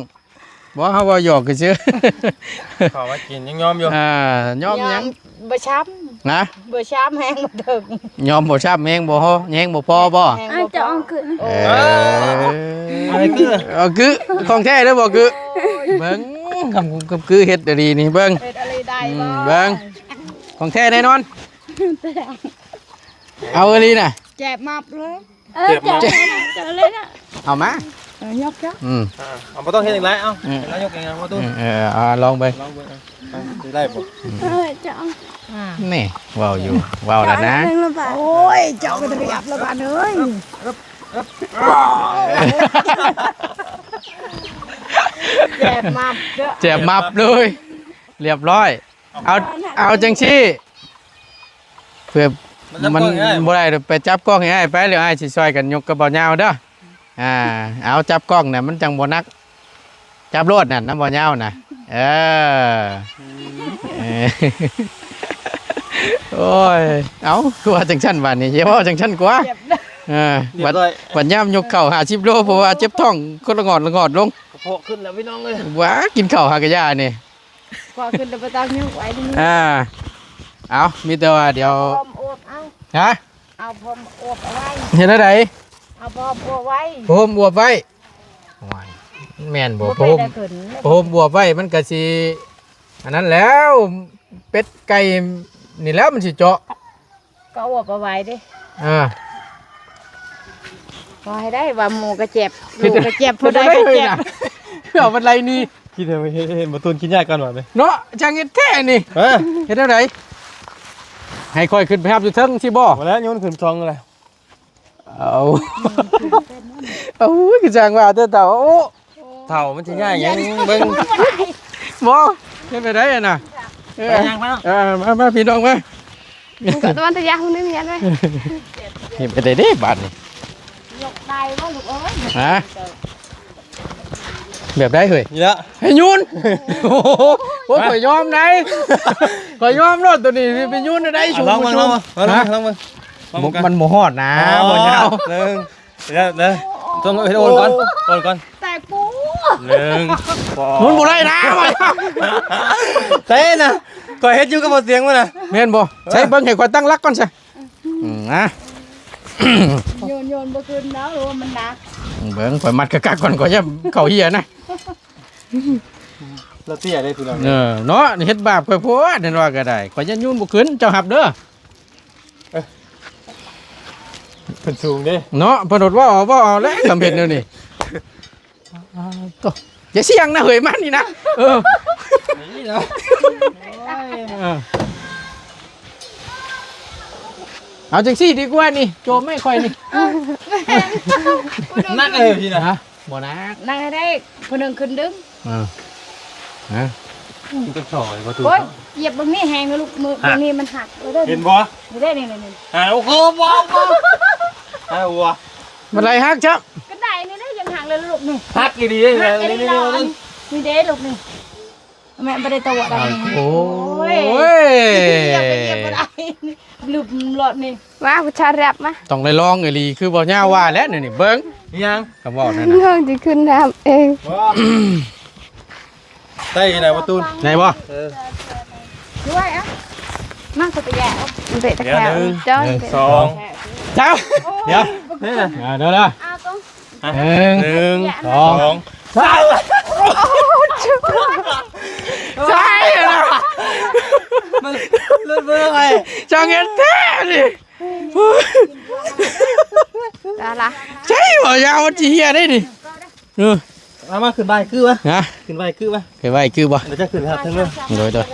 ບໍ່ ເຮົາເວົ້າຫຍອກຊື່ໆ ເຂົ້າມາກິນຍັງຍອມຢູ່ ອ່າ ຍອມຫຍັງ ຍອມບໍ່ຊ້ຳ ນະ ບໍ່ຊ້ຳແຮງບໍ່ເຖິງ ຍອມບໍ່ຊ້ຳແຮງບໍ່ພໍ ແຮງບໍ່ພໍບໍ່ ແຮງບໍ່ພໍ ເອີ ເອີ ຄື ເອີ ຄືຂອງແທ້ເດີບໍ່ຄື ເບິ່ງ ຄຳ ຄຳຄືເຮັດອີ່ຫຼີນີ້ເບິ່ງ ເຮັດອີ່ຫຼີໄດ້ ອືມ ບໍ່ ເບິ່ງ ຂອງແທ້ແນ່ນອນ ເອົາອີ່ຫຼີນະ ແຈບມັບເລີຍ ເອີ ເຈັບມາກ ເຈັບເລີຍນະ ເອົາມາ ເອີ ຍົກເຈົ້າ ອືມ ອ່າ ເອົາ ບໍ່ຕ້ອງເຮັດອີກແລ້ວ ເອົາ ອືມ ແລ້ວຍົກເອງ ເອົາ ມາຕູ້ ອືມ ເອີ ເອົາ ລອງເບິ່ງ ລອງເບິ່ງ ເອົາ ຊິໄດ້ບໍ່ ອືມ ເອີ ເຈົ້າ ອ່າ ນີ້ ເວົ້າຢູ່ ເວົ້າແລ້ວນະ ໂອ້ຍ ເຈົ້າກໍໄດ້ຮັບລະບາດເອີຍ ແຈບມັບເດີ ແຈບມັບເລີຍ ລຽບຮ້ອຍ ເອົາ ເອົາຈັ່ງຊີ້ ເພື່ອ ມັນຈັບກ້ອງໃຫ້ອ້າຍ ມັນບໍ່ໄດ້ ໄປຈັບກ້ອງໃຫ້ອ້າຍໄປ ແລ້ວອ້າຍຊິຊ່ອຍກັນຍົກກັບບ່າວຍາວເດີ ອ່າ ເອົາ ຈັບກ້ອງນະ ມັນຈັ່ງບໍ່ໜັກ ຈັບໂລດນັ້ນນຳບ່າວຍາວນະ ເອີ ເອີ ໂອ້ຍ ເອົ້າ ຄືວ່າຈັ່ງຊັ້ນບາດນີ້ ຢ່າເວົ້າຈັ່ງຊັ້ນກວ່າ ເອີ ບັດ ບັດຍາມຍົກເຂົ້າຫ້າສິບໂລ ເພາະວ່າເຈັບທ້ອງ ຄົນລະງອດລະງອດລົງ ກະເພາະຂຶ້ນແລ້ວພີ່ນ້ອງເອີຍ ຫວາ ກິນເຂົ້າຫາກະຢານີ້ ກວ່າຂຶ້ນແຕ່ບໍ່ຕ້ອງຍົກໄວ້ນີ້ ອ່າ ເອົາ ມີແຕ່ວ່າດຽວ ພອມອວບເອົາ ຮະ ເອົາພອມອວບເອົາໄວ້ ເຮັດແນວໃດ ເອົາພອມອວບໄວ້ ພອມອວບໄວ້ ໂອ້ຍ ແມ່ນບໍ່ ບໍ່ ພະຫົມ ເປັນຕາຂຶ້ນ ພະຫົມອວບໄວ້ ມັນກະຊິ ອັນນັ້ນແລ້ວ ເປັດໄກ່ນີ້ແລ້ວມັນຊິເຈາະ ກໍອວບເອົາໄວ້ເດ້ ເອີ ກໍໃຫ້ໄດ້ວ່າໝູກະເຈັບ ລູກກະເຈັບ ຜູ້ໃດກະເຈັບ ເພື່ອມັນໄລ່ໜີ ຄິດໃຫ້ເຫັນ ເຫັນບໍ່ຕູນຄິດຍາກກ່ອນວ່າເນາະ ຈັ່ງເຮັດແທ້ນີ້ ເອີ ເຮັດແນວໃດ ໃຫ້ຂ້ອຍຂຶ້ນໄປຮັບຢູ່ເທິງຊີ້ບໍ່ ບໍ່ແລ້ວໂຍນຂຶ້ນຊ່ອງແລ້ວ ເອົາ ເອົາ ຄືຊ່າງວ່າແຕ່ເຖົ້າ ໂອ້ ເຖົ້າມັນຊິຍາກຫຍັງ ເບິ່ງ ບໍ່ ເຮັດໄປໄດ້ນະ ເອີ ໄປຍ່າງໄປເນາະ ເອີ ມາ ມາ ພີ່ນ້ອງມາ ມັນກໍຕົວມັນຕະຍາກມັນໄດ້ເມຍໄວ້ ເຮັດໄປໄດ້ເດ້ບາດນີ້ ຍົກໄດ້ບໍ່ລູກເອີຍ ຮະ ແບບໃດເຮີ້ຍ ນີ້ລະ ໃຫ້ຍູນ ໂອ້ໂຫ ໂອ້ຍ ຂ້ອຍຍອມໄດ໋ ຂ້ອຍຍອມໂລດໂຕນີ້ ຊິໄປຍູນໄດ້ສູງ ລອງເບິ່ງ ລອງເບິ່ງ ລອງເບິ່ງ ມັນບໍ່ຮອດນະ ບໍ່ຍາວ ໜຶ່ງ ເດີ ເດີ ຕ້ອງເຮັດໂອນກ່ອນ ໂອນກ່ອນ ແຕກປູ ໜຶ່ງ ສອງ ມັນບໍ່ໄດ້ນະ ເຕະນະ ຂ້ອຍເຮັດຢູ່ກັບບໍ່ສຽງມັນນະ ແມ່ນບໍ່ ໃສ່ເບິ່ງ ໃຫ້ຂ້ອຍຕັ້ງຫຼັກກ່ອນຊະ ອືມ ນະ ໂຍນ ໂຍນບໍ່ຂຶ້ນເນາະ ໂອ ມັນໜັກ ເບິ່ງ ຂ້ອຍມັດຄັກໆກ່ອນ ຂ້ອຍຢ້ານເຂົ້າເຫຍນະ ລາວເຕ້ຍເດ້ພີ່ນ້ອງ ເອີ ເນາະ ເຮັດບາບຂ້ອຍໂພດ ເຫັນວ່າກໍໄດ້ ຂ້ອຍຢ້ານໂຍນບໍ່ຂຶ້ນ ເຈົ້າຮັບເດີ ເອີ ເພິ່ນສູງເດ້ ເນາະ ເພິ່ນໂດດເວົ້າເອົາ ເວົ້າເອົາແຫຼະ ຄຳເຫັນແນວນີ້ ໂຕ ຢ່າສ່ຽງນະເຮີ້ຍ ມານີ້ນະ ເອີ ເອົາຈັ່ງຊີ້ດີກວ່ານີ້ ໂຈມໃຫ້ຂ້ອຍນີ້ ນັກເລີຍພີ່ນະ ຮະ ບໍ່ນະ ນັ່ງໃຫ້ໄດ້ ຜູ້ໜຶ່ງຂຶ້ນດຶງ ເອີ ຮະ ມັນກໍຊອຍປະຕູ ໂອ້ຍ ຢຽບເບິ່ງນີ້ແຮງນະລູກ ມື ເບິ່ງນີ້ມັນຫັກເດີ ເຫັນບໍ່ ນີ້ເດ້ ນີ້ ນີ້ ນີ້ ອ່າ ໂອ້ໂຫ ບໍ່ ບໍ່ ອ່າ ບໍ່ ມັນໄລ່ຫັກຈ້ຳ ກະໄດນີ້ເດ້ ຍັງຫັກເລີຍລູກນີ້ ຫັກອີ່ຫຼີເດ້ ຫັກອີ່ຫຼີ ນີ້ ນີ້ ນີ້ ນີ້ເດ້ລູກນີ້ ແມ່ນບໍ່ໄດ້ຕົວະດອກນີ້. ໂອ້ຍ ຢຽບໄປຢຽບບໍ່ໄດ້ ລຶບລອດນີ້. ມາ ຜູ້ຊາຍແຣັບມາ. ຕ້ອງໄດ້ລອງອີ່ຫຼີ ຄືບໍ່ຍາວວ່າແຫຼະນີ້ ເບິ່ງ. ອີຫຍັງ? ຄຳເວົ້ານັ້ນນະ ນ້ອງຊິຂຶ້ນນຳເອງ. ໄດ້ໄດ໋ປະຕູນ ໄດ້ບໍ່? ເອີ ຊ່ວຍເອົາ ມາ ກໍໄປແຍກເອົາ ເບະຕະແຄວ ໜຶ່ງ ຈ້ອຍ ໜຶ່ງ ສອງ ສາມ ດຽວ ນີ້ນະ ອ່າ ດຽວ ອ່າ ໜຶ່ງ ໜຶ່ງ ສອງ ສາມ ໃສ່ລະ ມັນຫຼຸດເບິ່ງໄປ ຈັ່ງເຮັດແທ້ນີ້ ລະລະ ໃຊ່ບໍ່? ຢາວມັນຊິເຫຍໄດ້ນີ້. ເອີ ເອົາມາ ຂຶ້ນໄຫວ້ຄືວະ ຮະ ຂຶ້ນໄຫວ້ຄືວະ ຂຶ້ນໄຫວ້ຄືບໍ່? ດຽວຈະຂຶ້ນໄປຮັບເທິງເດີ. ໂດຍ ໂດຍ.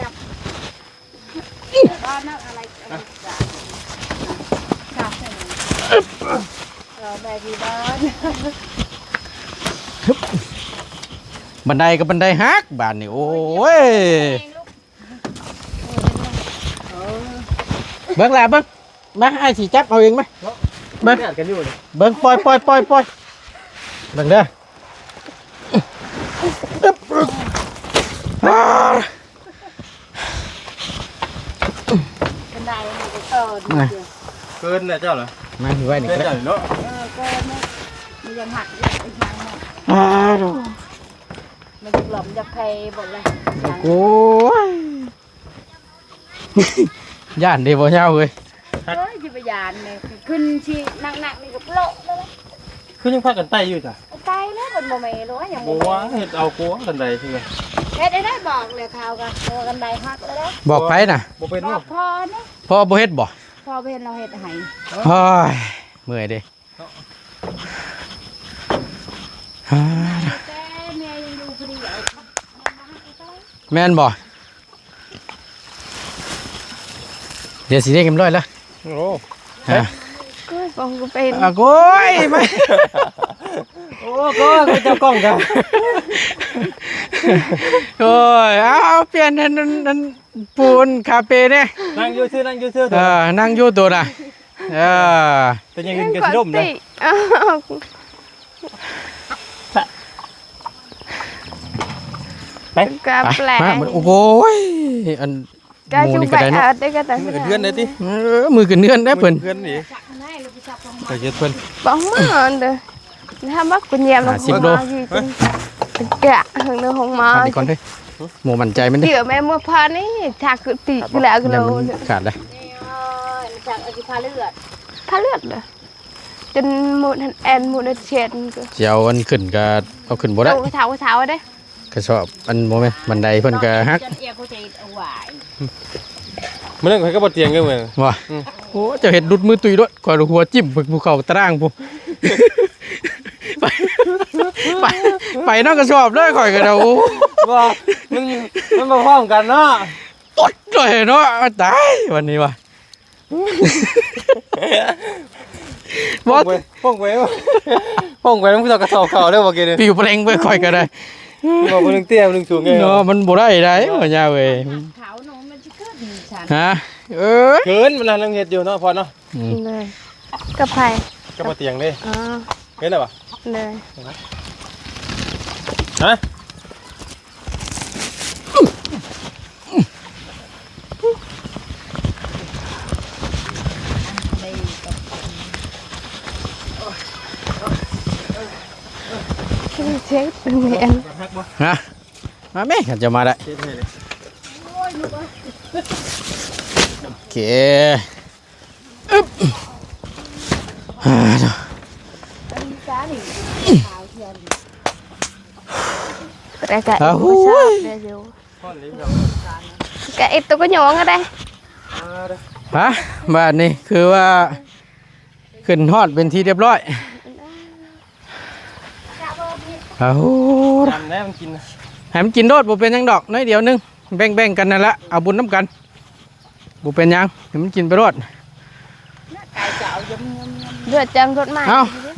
ບັນໄດກໍບັນໄດຫັກບາດນີ້ ໂອ້ຍ. ເບິ່ງລະ ເບິ່ງ ມາ ອ້າຍຊິຈັບເອົາເອງ ມາ ເບິ່ງ ເບິ່ງ ປ່ອຍ ປ່ອຍ ປ່ອຍ ປ່ອຍ ເບິ່ງເດີ. ອຶບ ອາ ບັນໄດນີ້ກໍເກີນ ມາ ເກີນແລ້ວເຈົ້ານະ ມາ ໄວ້ນີ້ກໍໄດ້ ເກີນເຈົ້ານີ້ເນາະ. ເອີ ເກີນ ມັນຍັງຫັກຢູ່ອີກຫຍັງເນາະ. ອາ ມັນຢາກຫຼອມຢາກໄພເບິດລະ ໂອ້ຍ. ຢ້ານເດ້ບໍ່ຍາວເອີຍ. ເອີຍ ຊິໄປຢ້ານແມ່ ຂຶ້ນຊິໜັກໆນີ້ກໍໂປະແລ້ວ. ຄືຍັງພາກັນໄຕ່ຢູ່ຈ້ະ? ໄຕ່ແລ້ວ ເພິ່ນບໍ່ແມ່ນໂລຍ ຍັງບໍ່ ບໍ່ວ່າເຮັດເອົາກົວກັນໄດເທື່ອ. ເຮັດໄດ້ ບອກແລ້ວ ເຂົາກໍ ໂອ້ ກັນໄດຫັກແລ້ວເດ້. ບອກໃຜນະ? ບໍ່ເປັນ ບອກພໍ່ນີ້. ພໍ່ບໍ່ເຮັດບໍ່? ພໍ່ບໍ່ເຮັດ ລາວເຮັດໃຫ້. ໂອ້ຍ ເມື່ອຍເດ້. ແຕ່ແມ່ຍັງຢູ່ຜູ້ດຽວ ແມ່ນບໍ່? ດຽວຊິເດ້ງຮຽບຮ້ອຍລະ. ໂອ້ ຮະ ໂອ້ຍ ບໍ່ເປັນ ອາ ໂອ້ຍ ມາ ໂອ້ ກໍເຈົ້າກ້ອງກະ ໂອ້ຍ ເອົາ ເອົາ ປ່ຽນອັນ ອັນ ອັນ ປູນຄາເປແດ່. ນັ່ງຢູ່ຊື່ ນັ່ງຢູ່ຊື່ ເອີ ນັ່ງຢູ່ໂຕນະ. ເອີ ເປັນຫຍັງ ເປັນຫຍັງກໍຊິລົ້ມເດ້. ໄປ ກະແປ ມາ ໂອ້ຍ ອັນ ກະ ໝູ່ນີ້ກໍໄດ້ເນາະ ເອີ ມື້ຂຶ້ນເຮືອນໄດ້ຕິ. ເອີ ມື້ຂຶ້ນເຮືອນໄດ້ເພິ່ນ ມື້ຂຶ້ນເຮືອນນີ້ ໄປເຮັດເພິ່ນ ບໍ່ມາເດີ. ຖ້າບັກກຸນຍາມ ຫ້າສິບໂລ ກະເຮືອນຂອງມາ ອັນນີ້ກ່ອນເດີ. ໝູ່ໝັ້ນໃຈມັນເດ້ ເຈື່ອແມ່ໝູ່ພານີ້ ຈາກຄືຕີກະລະກະໂລ ຂາດເດ້. ພາເລືອດ ພາເລືອດເດີ ຈົນໝົດຫັ້ນ ແອນໝົດເຮັດເຊັດ ຊິເອົາອັນຂຶ້ນກະເອົາຂຶ້ນບໍ່ໄດ້ ເອົາເທົາເທົາເດ້. ກະສອບ ອັນ ບໍ່ແມ່ນ ບັນໄດເພິ່ນກະຫັກ ຈົນເອວກູຈະເຮັດເອົາໄວ້. ມື້ນັ້ນຂ້ອຍກໍບໍ່ຕຽງເດ້ມື້ນັ້ນ ວ່າ ອືມ ໂອ້ ເຈົ້າເຮັດຫຼຸດມືຕຸ້ຍໂລດ ຂ້ອຍຫົວຈິ້ມພູເຂົາຕາຕ່າງພຸ້ນ. ໄປ ໄປ ໄປນຳກະສອບເລີຍ ຂ້ອຍກໍເດາ ໂອ້ ບໍ່ ມັນ ມັນບໍ່ພ້ອມກັນເນາະ ຕົດເລີຍເນາະ. ຕາຍ ບັດນີ້ວ່າ ບໍ່ ພົງໄປ ພົງໄປ ພົງໄປນຳເຂົາກະສອບເຂົ້າເດີ ບໍ່ກີ້ນີ້ ປິວແປງໄປ ຂ້ອຍກໍໄດ້ ບໍ່ ຜູ້ໜຶ່ງເຕ້ຍ ຜູ້ໜຶ່ງສູງເນາະ ມັນບໍ່ໄດ້ໄດ໋ ບໍ່ຍາເວີຍ ຂາວເນາະ ມັນຊິເກີດອີ່ສັນ ຮະ ເອີຍ ເກີນ ມັນກຳລັງເຮັດຢູ່ເນາະ ພອນເນາະ. ອືມ ເລີຍ ກັບໃຜ? ກັບບໍ່ຕຽງເດ້. ອໍ ເຫັນແລ້ວບໍ່? ເລີຍ ຮະ? ເຈັບແມ່ນ ຮະ? ມາແມ່ ຄັນຈະມາໄດ້ ໂອເຄ. ອຶບ ອ່າ ແຕ່ກະ ອ້າວ ກະເອັດໂຕກະຍອງກະໄດ້. ຮະ ບາດນີ້ຄືວ່າຂຶ້ນຮອດເປັນທີ່ຮຽບຮ້ອຍ. ອ້າວ ໃຫ້ມັນກິນໂລດ ບໍ່ເປັນຫຍັງດອກ ໜ້ອຍດຽວໜຶ່ງ ແບ່ງໆກັນນັ້ນລະ ເອົາບຸນນຳກັນ. ບໍ່ເປັນຫຍັງ ໃຫ້ມັນກິນໄປໂລດ. ເລືອດຈັ່ງລົດມາ.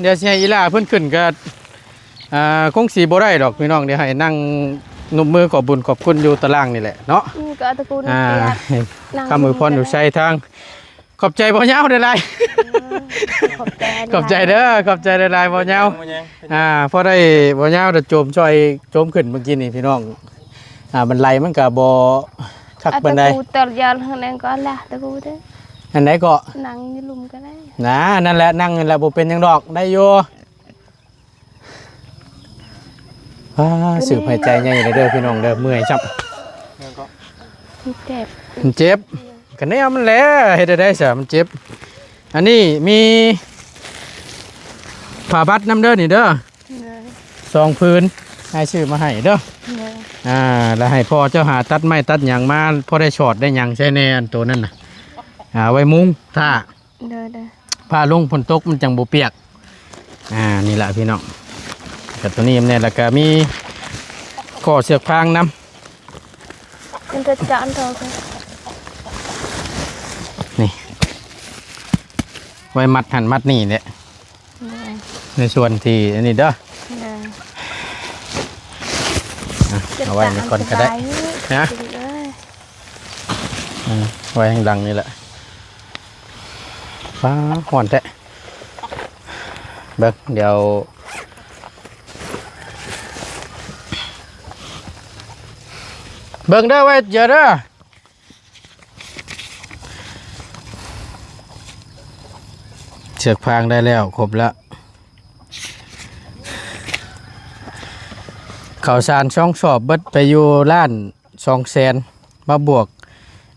ເອົ້າ ດຽວຊິໃຫ້ອີ່ຫຼ້າເພິ່ນຂຶ້ນ ກະ ອ່າ ຄົງຊິບໍ່ໄດ້ດອກພີ່ນ້ອງ ດຽວໃຫ້ນັ່ງນົບມືຂອບບຸນຂອບຄຸນຢູ່ຕາລ່າງນີ້ແຫຼະເນາະ. ອືມ ກໍຕະກູນ ອ່າ ຄຳອວຍພອນຢູ່ໃສທາງ ຂອບໃຈບໍ່ຍາວຫຼາຍໆ. ອືມ ຂອບໃຈ ຂອບໃຈເດີ ຂອບໃຈຫຼາຍໆບໍ່ຍາວ. ອ່າ ພໍໄດ້ບໍ່ຍາວໄດ້ໂຈມຊ່ອຍໂຈມຂຶ້ນເມື່ອກີ້ນີ້ພີ່ນ້ອງ. ອ່າ ມັນໄຫຼມັນກໍບໍ່ຄັກປານໃດ. ຕະກູເຕີຍາວຫັ້ນແຫຼະກໍລະຕະກູເດີ ອັນໃດກໍ ນັ່ງຢູ່ລຸ່ມກໍໄດ້ນະ. ນັ້ນແຫຼະ ນັ່ງນັ້ນແຫຼະ ບໍ່ເປັນຫຍັງດອກ ໄດ້ຢູ່. ອ່າ ສືບໃຫ້ໃຈໃຫຍ່ເດີພີ່ນ້ອງເດີ ເມື່ອຍຊ້ຳ. ມັນເຈັບ ມັນເຈັບ ກະແນວມັນແຫຼະ ເຮັດໄດ້ໃດຊະ ມັນເຈັບ. ອັນນີ້ມີຜ້າບັດນຳເດີນີ້ເດີ ໂດຍ ສອງຜືນ ອ້າຍຊື້ມາໃຫ້ເດີ ໂດຍ. ອ່າ ແລ້ວໃຫ້ພໍ່ເຈົ້າຫາຕັດໄມ້ຕັດຫຍັງມາ ພໍໄດ້ສອດໄດ້ຫຍັງໃຊ້ແດ່ ອັນໂຕນັ້ນນະ ອ່າ ໄວ້ມຸງຖ້າ ໂດຍໆ ຜ້າລົງຝົນຕົກມັນຈັ່ງບໍ່ປຽກ. ອ່າ ນີ້ລະພີ່ນ້ອງ ກະໂຕນີ້ນຳແດ່ ແລ້ວກະມີກໍເຊືອກຟາງນຳ ມັນຈະຈານເທົ່າກັນ ນີ້ ໄວ້ມັດຫັ້ນມັດນີ້ແຫຼະ ໂດຍ ໃນສ່ວນທີ່ອັນນີ້ເດີ ໂດຍ. ອ່ະ ເອົາໄວ້ນີ້ກ່ອນກໍໄດ້ນະ ເອີຍ ອືມ ໄວ້ທາງຫຼັງນີ້ແຫຼະ. ຟ້າ ຮ້ອນແທ້ ເບິ່ງ ດຽວ ເບິ່ງເດີ ໄວ້ເຈີເດີ. ເຊືອກຟາງໄດ້ແລ້ວ ຄົບລະ ເຂົ້າສານສອງສອບ ເບິດໄປຢູ່ລ້ານສອງແສນ ມາບວກ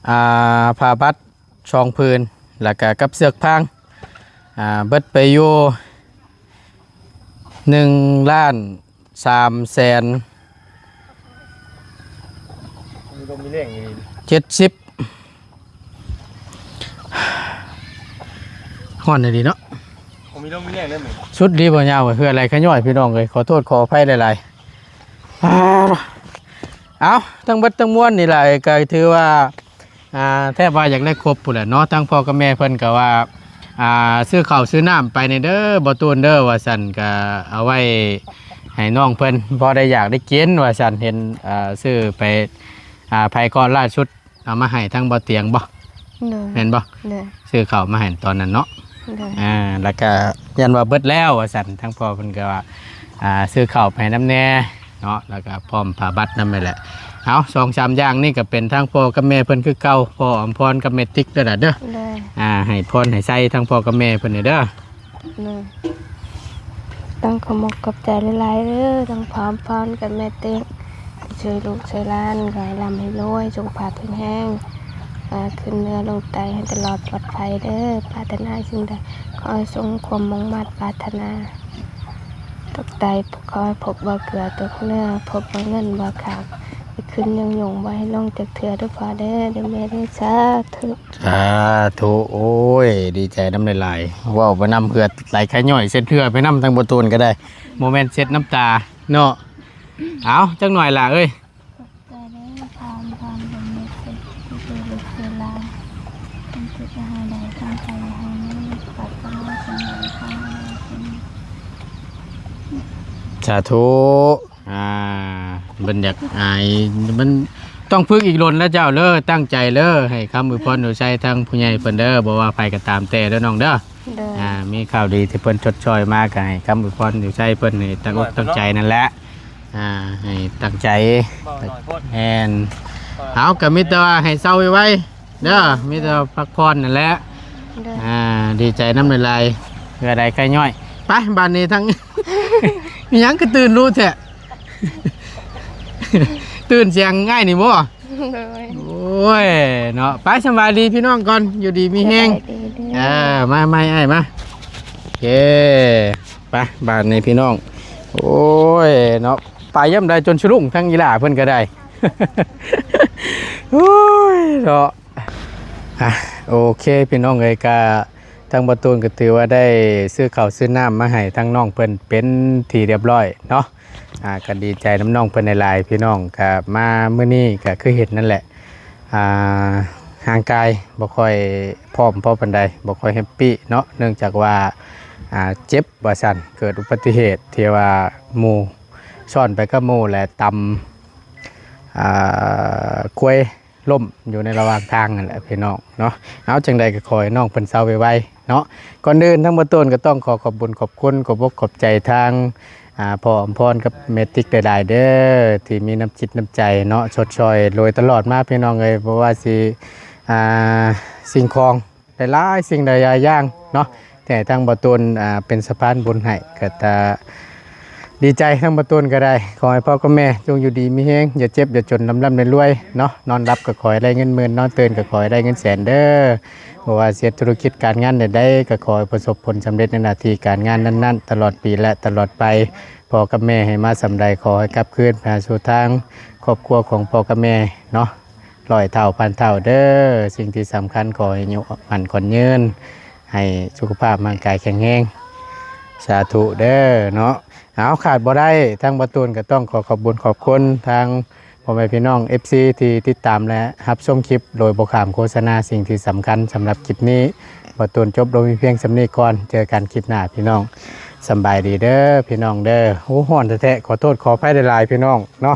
ອ່າ ຜ້າບັດສອງຜືນ ແລ້ວກະກັບເຊືອກຟາງ ອ່າ ເບິດໄປຢູ່ໜຶ່ງລ້ານ ສາມແສນ ມີລົມມີແຮງອີ່ຫຼີ ເຈັດສິບ. ຮ້ອນອີ່ຫຼີເນາະ ບໍ່ມີລົມມີແຮງເລີຍ ສຸດດີບໍ່ຍາວ ເຫື່ອໄຫຼຂະຍ້ອຍ ພີ່ນ້ອງເອີຍ ຂໍໂທດຂໍອະໄພຫຼາຍໆ. ອ້າວ ເອົາ ທັງເບິດທັງມວນນີ້ແຫຼະ ກໍຖືວ່າ ອ່າ ແທບວ່າຢາກໄດ້ຄົບພຸ້ນແຫຼະເນາະ ທັງພໍ່ກັບແມ່ເພິ່ນກໍວ່າ ອ່າ ຊື້ເຂົ້າຊື້ນ້ຳໄປແດ່ເດີ ບໍ່ຕູນເດີ ວ່າຊັ້ນ ກໍເອົາໄວ້ໃຫ້ນ້ອງເພິ່ນ ພໍໄດ້ຢາກໄດ້ກິນ ວ່າຊັ້ນ ເຫັນ ອ່າ ຊື້ໄປ ອ່າ ໃຜກໍລ່າສຸດ ເອົາມາໃຫ້ທາງບໍ່ຕຽງບໍ່? ໂດຍ ແມ່ນບໍ່? ໂດຍ ຊື້ເຂົ້າມາໃຫ້ຕອນນັ້ນເນາະ ໂດຍ ອ່າ ແລ້ວກະຢ້ານວ່າເບິດແລ້ວວ່າຊັ້ນ ທາງພໍ່ເພິ່ນກໍວ່າ ອ່າ ຊື້ເຂົ້າໄປໃຫ້ນຳແດ່ເນາະ ແລ້ວກະພ້ອມຜ້າບັດນຳແຫຼະ. ເອົາ ສອງສາມຢ່າງນີ້ກໍເປັນທາງພໍ່ກັບແມ່ເພິ່ນຄືເກົ່າ ພໍ່ອຳພອນກັບແມ່ຕິກເດີລະເດີ ໂດຍ ອ່າ ໃຫ້ພອນໃຫ້ໄຊທາງພໍ່ກັບແມ່ເພິ່ນແດ່ເດີ. ໂດຍ ຕ້ອງຂອບມຸກຂອບໃຈຫຼາຍໆເດີ ທັງພໍ່ອຳພອນກັບແມ່ຕິກ ທີ່ຊ່ວຍລູກຊ່ວຍຫຼານ ຂໍໃຫ້ລ່ຳໃຫ້ລວຍ ສຸຂະພາບແຂງແຮງ ອາ ຂຶ້ນເໜືອລົງໃຕ້ໃຫ້ຕະຫຼອດປອດໄພເດີ. ປາດຖະໜາສິ່ງໃດ ຂໍໃຫ້ສົມຄວາມມຸ່ງມາດປາດຖະໜາ ຕົກໃຕ້ ຂໍໃຫ້ພົບບໍ່ເກືອຕົກເໜືອ ພົບບໍ່ເງິນບໍ່ຂາດ ໃຫ້ຂຶ້ນຍົງໆ ບໍ່ໃຫ້ລົງຈັກເທື່ອເດີພໍ່ເດີ ເດີແມ່ເດີ ສາທຸ. ສາທຸ. ໂອ້ຍ ດີໃຈນຳຫຼາຍໆ ເວົ້າໄປນຳ ເຫື່ອໄຫຼຂະຍ້ອຍເຊັດເຫື່ອໄປນຳ ທາງບໍ່ຕູນກໍໄດ້ ບໍ່ແມ່ນເຊັດນ້ຳຕາເນາະ. ເອົາ ຈັກໜ້ອຍຫຼ້າເອີຍ ຂອບໃຈເດີ ພາມ ພາມ ເປັນເມັດເປັນທີ່ເປັນລູກເປັນຫຼານ ເປັນທີ່ຈະໃຫ້ໄດ້ ຕັ້ງໃຈໃຫ້ມີ ປາດຖະໜາສິ່ງໃດ ຂໍໃຫ້ໄດ້ ສາທຸ. ອ່າ ເພິ່ນຢາກອາຍ ມັນຕ້ອງຝຶກອີກດົນແລ້ວເຈົ້າເດີ ຕັ້ງໃຈເດີ ໃຫ້ຄຳອວຍພອນອວຍໄຊທາງຜູ້ໃຫຍ່ເພິ່ນເດີ ບໍ່ວ່າໃຜກໍຕາມແຕ່ເດີນ້ອງເດີ. ໂດຍ ອ່າ ມີຂ່າວດີທີ່ເພິ່ນຊົດຊ່ອຍມາ ກໍໃຫ້ຄຳອວຍພອນອວຍໄຊເພິ່ນໃຫ້ຕັ້ງອົກຕັ້ງໃຈນັ້ນແຫຼະ ອ່າ ໃຫ້ຕັ້ງໃຈ ເວົ້າໜ້ອຍໂພດ ແມ່ນ ເຮົາກໍມີແຕ່ວ່າໃຫ້ເຊົາໄວໆ ເດີ ມີແຕ່ວ່າພັກຜ່ອນນັ້ນແຫຼະ. ໂດຍ ອ່າ ດີໃຈນຳຫຼາຍໆ ເຫື່ອໄຫຼຂະຍ້ອຍ. ໄປ ບາດນີ້ທາງ ອີຫຍັງຄືຕື່ນຮູ້ແທ້ ຕື່ນສຽງອ້າຍນີ້ບໍ່? ໂດຍ ໂອ້ຍເນາະ ໄປ ສະບາຍດີພີ່ນ້ອງກ່ອນ ຢູ່ດີມີແຮງ ສະບາຍດີເດີ ເອີ ມາໃໝ່ອ້າຍມາ ໂອເຄ ໄປ ບາດນີ້ພີ່ນ້ອງ ໂອ້ຍເນາະ ໄປຍາມໃດຈົນສະດຸ້ງ ທັງອີຫຼ້າເພິ່ນກໍໄດ້ ໂອ້ຍເນາະ. ອ່ະ ໂອເຄ ພີ່ນ້ອງເອີຍ ກະທາງບໍ່ຕູນກໍຖືວ່າໄດ້ຊື້ເຂົ້າຊື້ນ້ຳມາໃຫ້ທາງນ້ອງເພິ່ນເປັນທີ່ຮຽບຮ້ອຍເນາະ. ອ່າ ກໍດີໃຈນຳນ້ອງເພິ່ນຫຼາຍໆ ພີ່ນ້ອງ ກໍມາມື້ນີ້ກໍຄືເຫັນນັ້ນແຫຼະ ອ່າ ຮ່າງກາຍບໍ່ຄ່ອຍພ້ອມພໍປານໃດ ບໍ່ຄ່ອຍແຮບປີ້ເນາະ ເນື່ອງຈາກວ່າ ອ່າ ເຈັບວ່າຊັ້ນ ເກີດອຸບັດຕິເຫດທີ່ວ່າໝູ່ ຊ້ອນໄປກັບໝູ່ ແລະ ຕຳ ອ່າ ຄວາຍ ລົ້ມຢູ່ໃນລະຫວ່າງທາງນັ້ນແຫຼະພີ່ນ້ອງເນາະ. ເອົາ ຈັ່ງໃດກໍຂໍໃຫ້ນ້ອງເພິ່ນເຊົາໄວໆເນາະ. ກ່ອນອື່ນທາງບໍ່ຕູນກໍຕ້ອງຂໍຂອບບຸນຂອບຄຸນ ຂອບອົກຂອບໃຈທາງ ອ່າ ພໍ່ອຳພອນກັບແມ່ຕິກຫຼາຍໆເດີ ທີ່ມີນ້ຳຈິດນ້ຳໃຈເນາະ ຊົດຊ່ອຍໂດຍຕະຫຼອດມາພີ່ນ້ອງເອີຍ ບໍ່ວ່າຊິ ອ່າ ສິ່ງຂອງຫຼາຍໆສິ່ງຫຼາຍໆຢ່າງເນາະ ທີ່ໃຫ້ທາງບ່າວຕູນ ອ່າ ເປັນສະພານບຸນໃຫ້ ກໍຈະດີໃຈ ທາງບ່າວຕູນກໍໄດ້ ຂໍໃຫ້ພໍ່ກັບແມ່ຈົ່ງຢູ່ດີມີແຮງ ຢ່າເຈັບຢ່າຈົນ ລ່ຳໆລວຍໆເນາະ ນອນຫຼັບກໍຂໍໃຫ້ໄດ້ເງິນໝື່ນ ນອນຕື່ນກໍຂໍໃຫ້ໄດ້ເງິນແສນເດີ. ບໍ່ວ່າຊິເຮັດທຸລະກິດການງານໃດໆ ກໍຂໍໃຫ້ປະສົບຜົນສຳເລັດໃນໜ້າທີ່ການງານນັ້ນໆ ຕະຫຼອດປີ ແລະ ຕະຫຼອດໄປ. ພໍ່ກັບແມ່ໃຫ້ມາສ່ຳໃດ ຂໍໃຫ້ກັບຄືນໄປຫາສູ່ທາງຄອບຄົວຂອງພໍ່ກັບແມ່ເນາະ ຮ້ອຍເທົ່າພັນເທົ່າເດີ. ສິ່ງທີ່ສຳຄັນ ຂໍໃຫ້ອາຍຸໝັ້ນຂວັນຍືນ ໃຫ້ສຸຂະພາບຮ່າງກາຍແຂງແຮງ ສາທຸເດີເນາະ. ເອົາ ຂາດບໍ່ໄດ້ ທາງບ່າວຕູນກໍຕ້ອງຂໍຂອບບຸນຂອບຄຸນທາງ ພໍ່ແມ່ພີ່ນ້ອງເອັຟຊີທີ່ຕິດຕາມ ແລະ ຮັບຊົມຄລິບໂດຍບໍ່ຂ້າມໂຄສະນາ. ສິ່ງທີ່ສຳຄັນສຳລັບຄລິບນີ້ ບ່າວຕູນຈົບລົງມີພຽງສ່ຳນີ້ກ່ອນ. ເຈີກັນຄລິບໜ້າພີ່ນ້ອງ. ສຳບາຍດີເດີພີ່ນ້ອງເດີ. ໂອ້ ຮ້ອນແທ້ໆ ຂໍໂທດຂໍອະໄພຫຼາຍໆ ພີ່ນ້ອງເນາະ.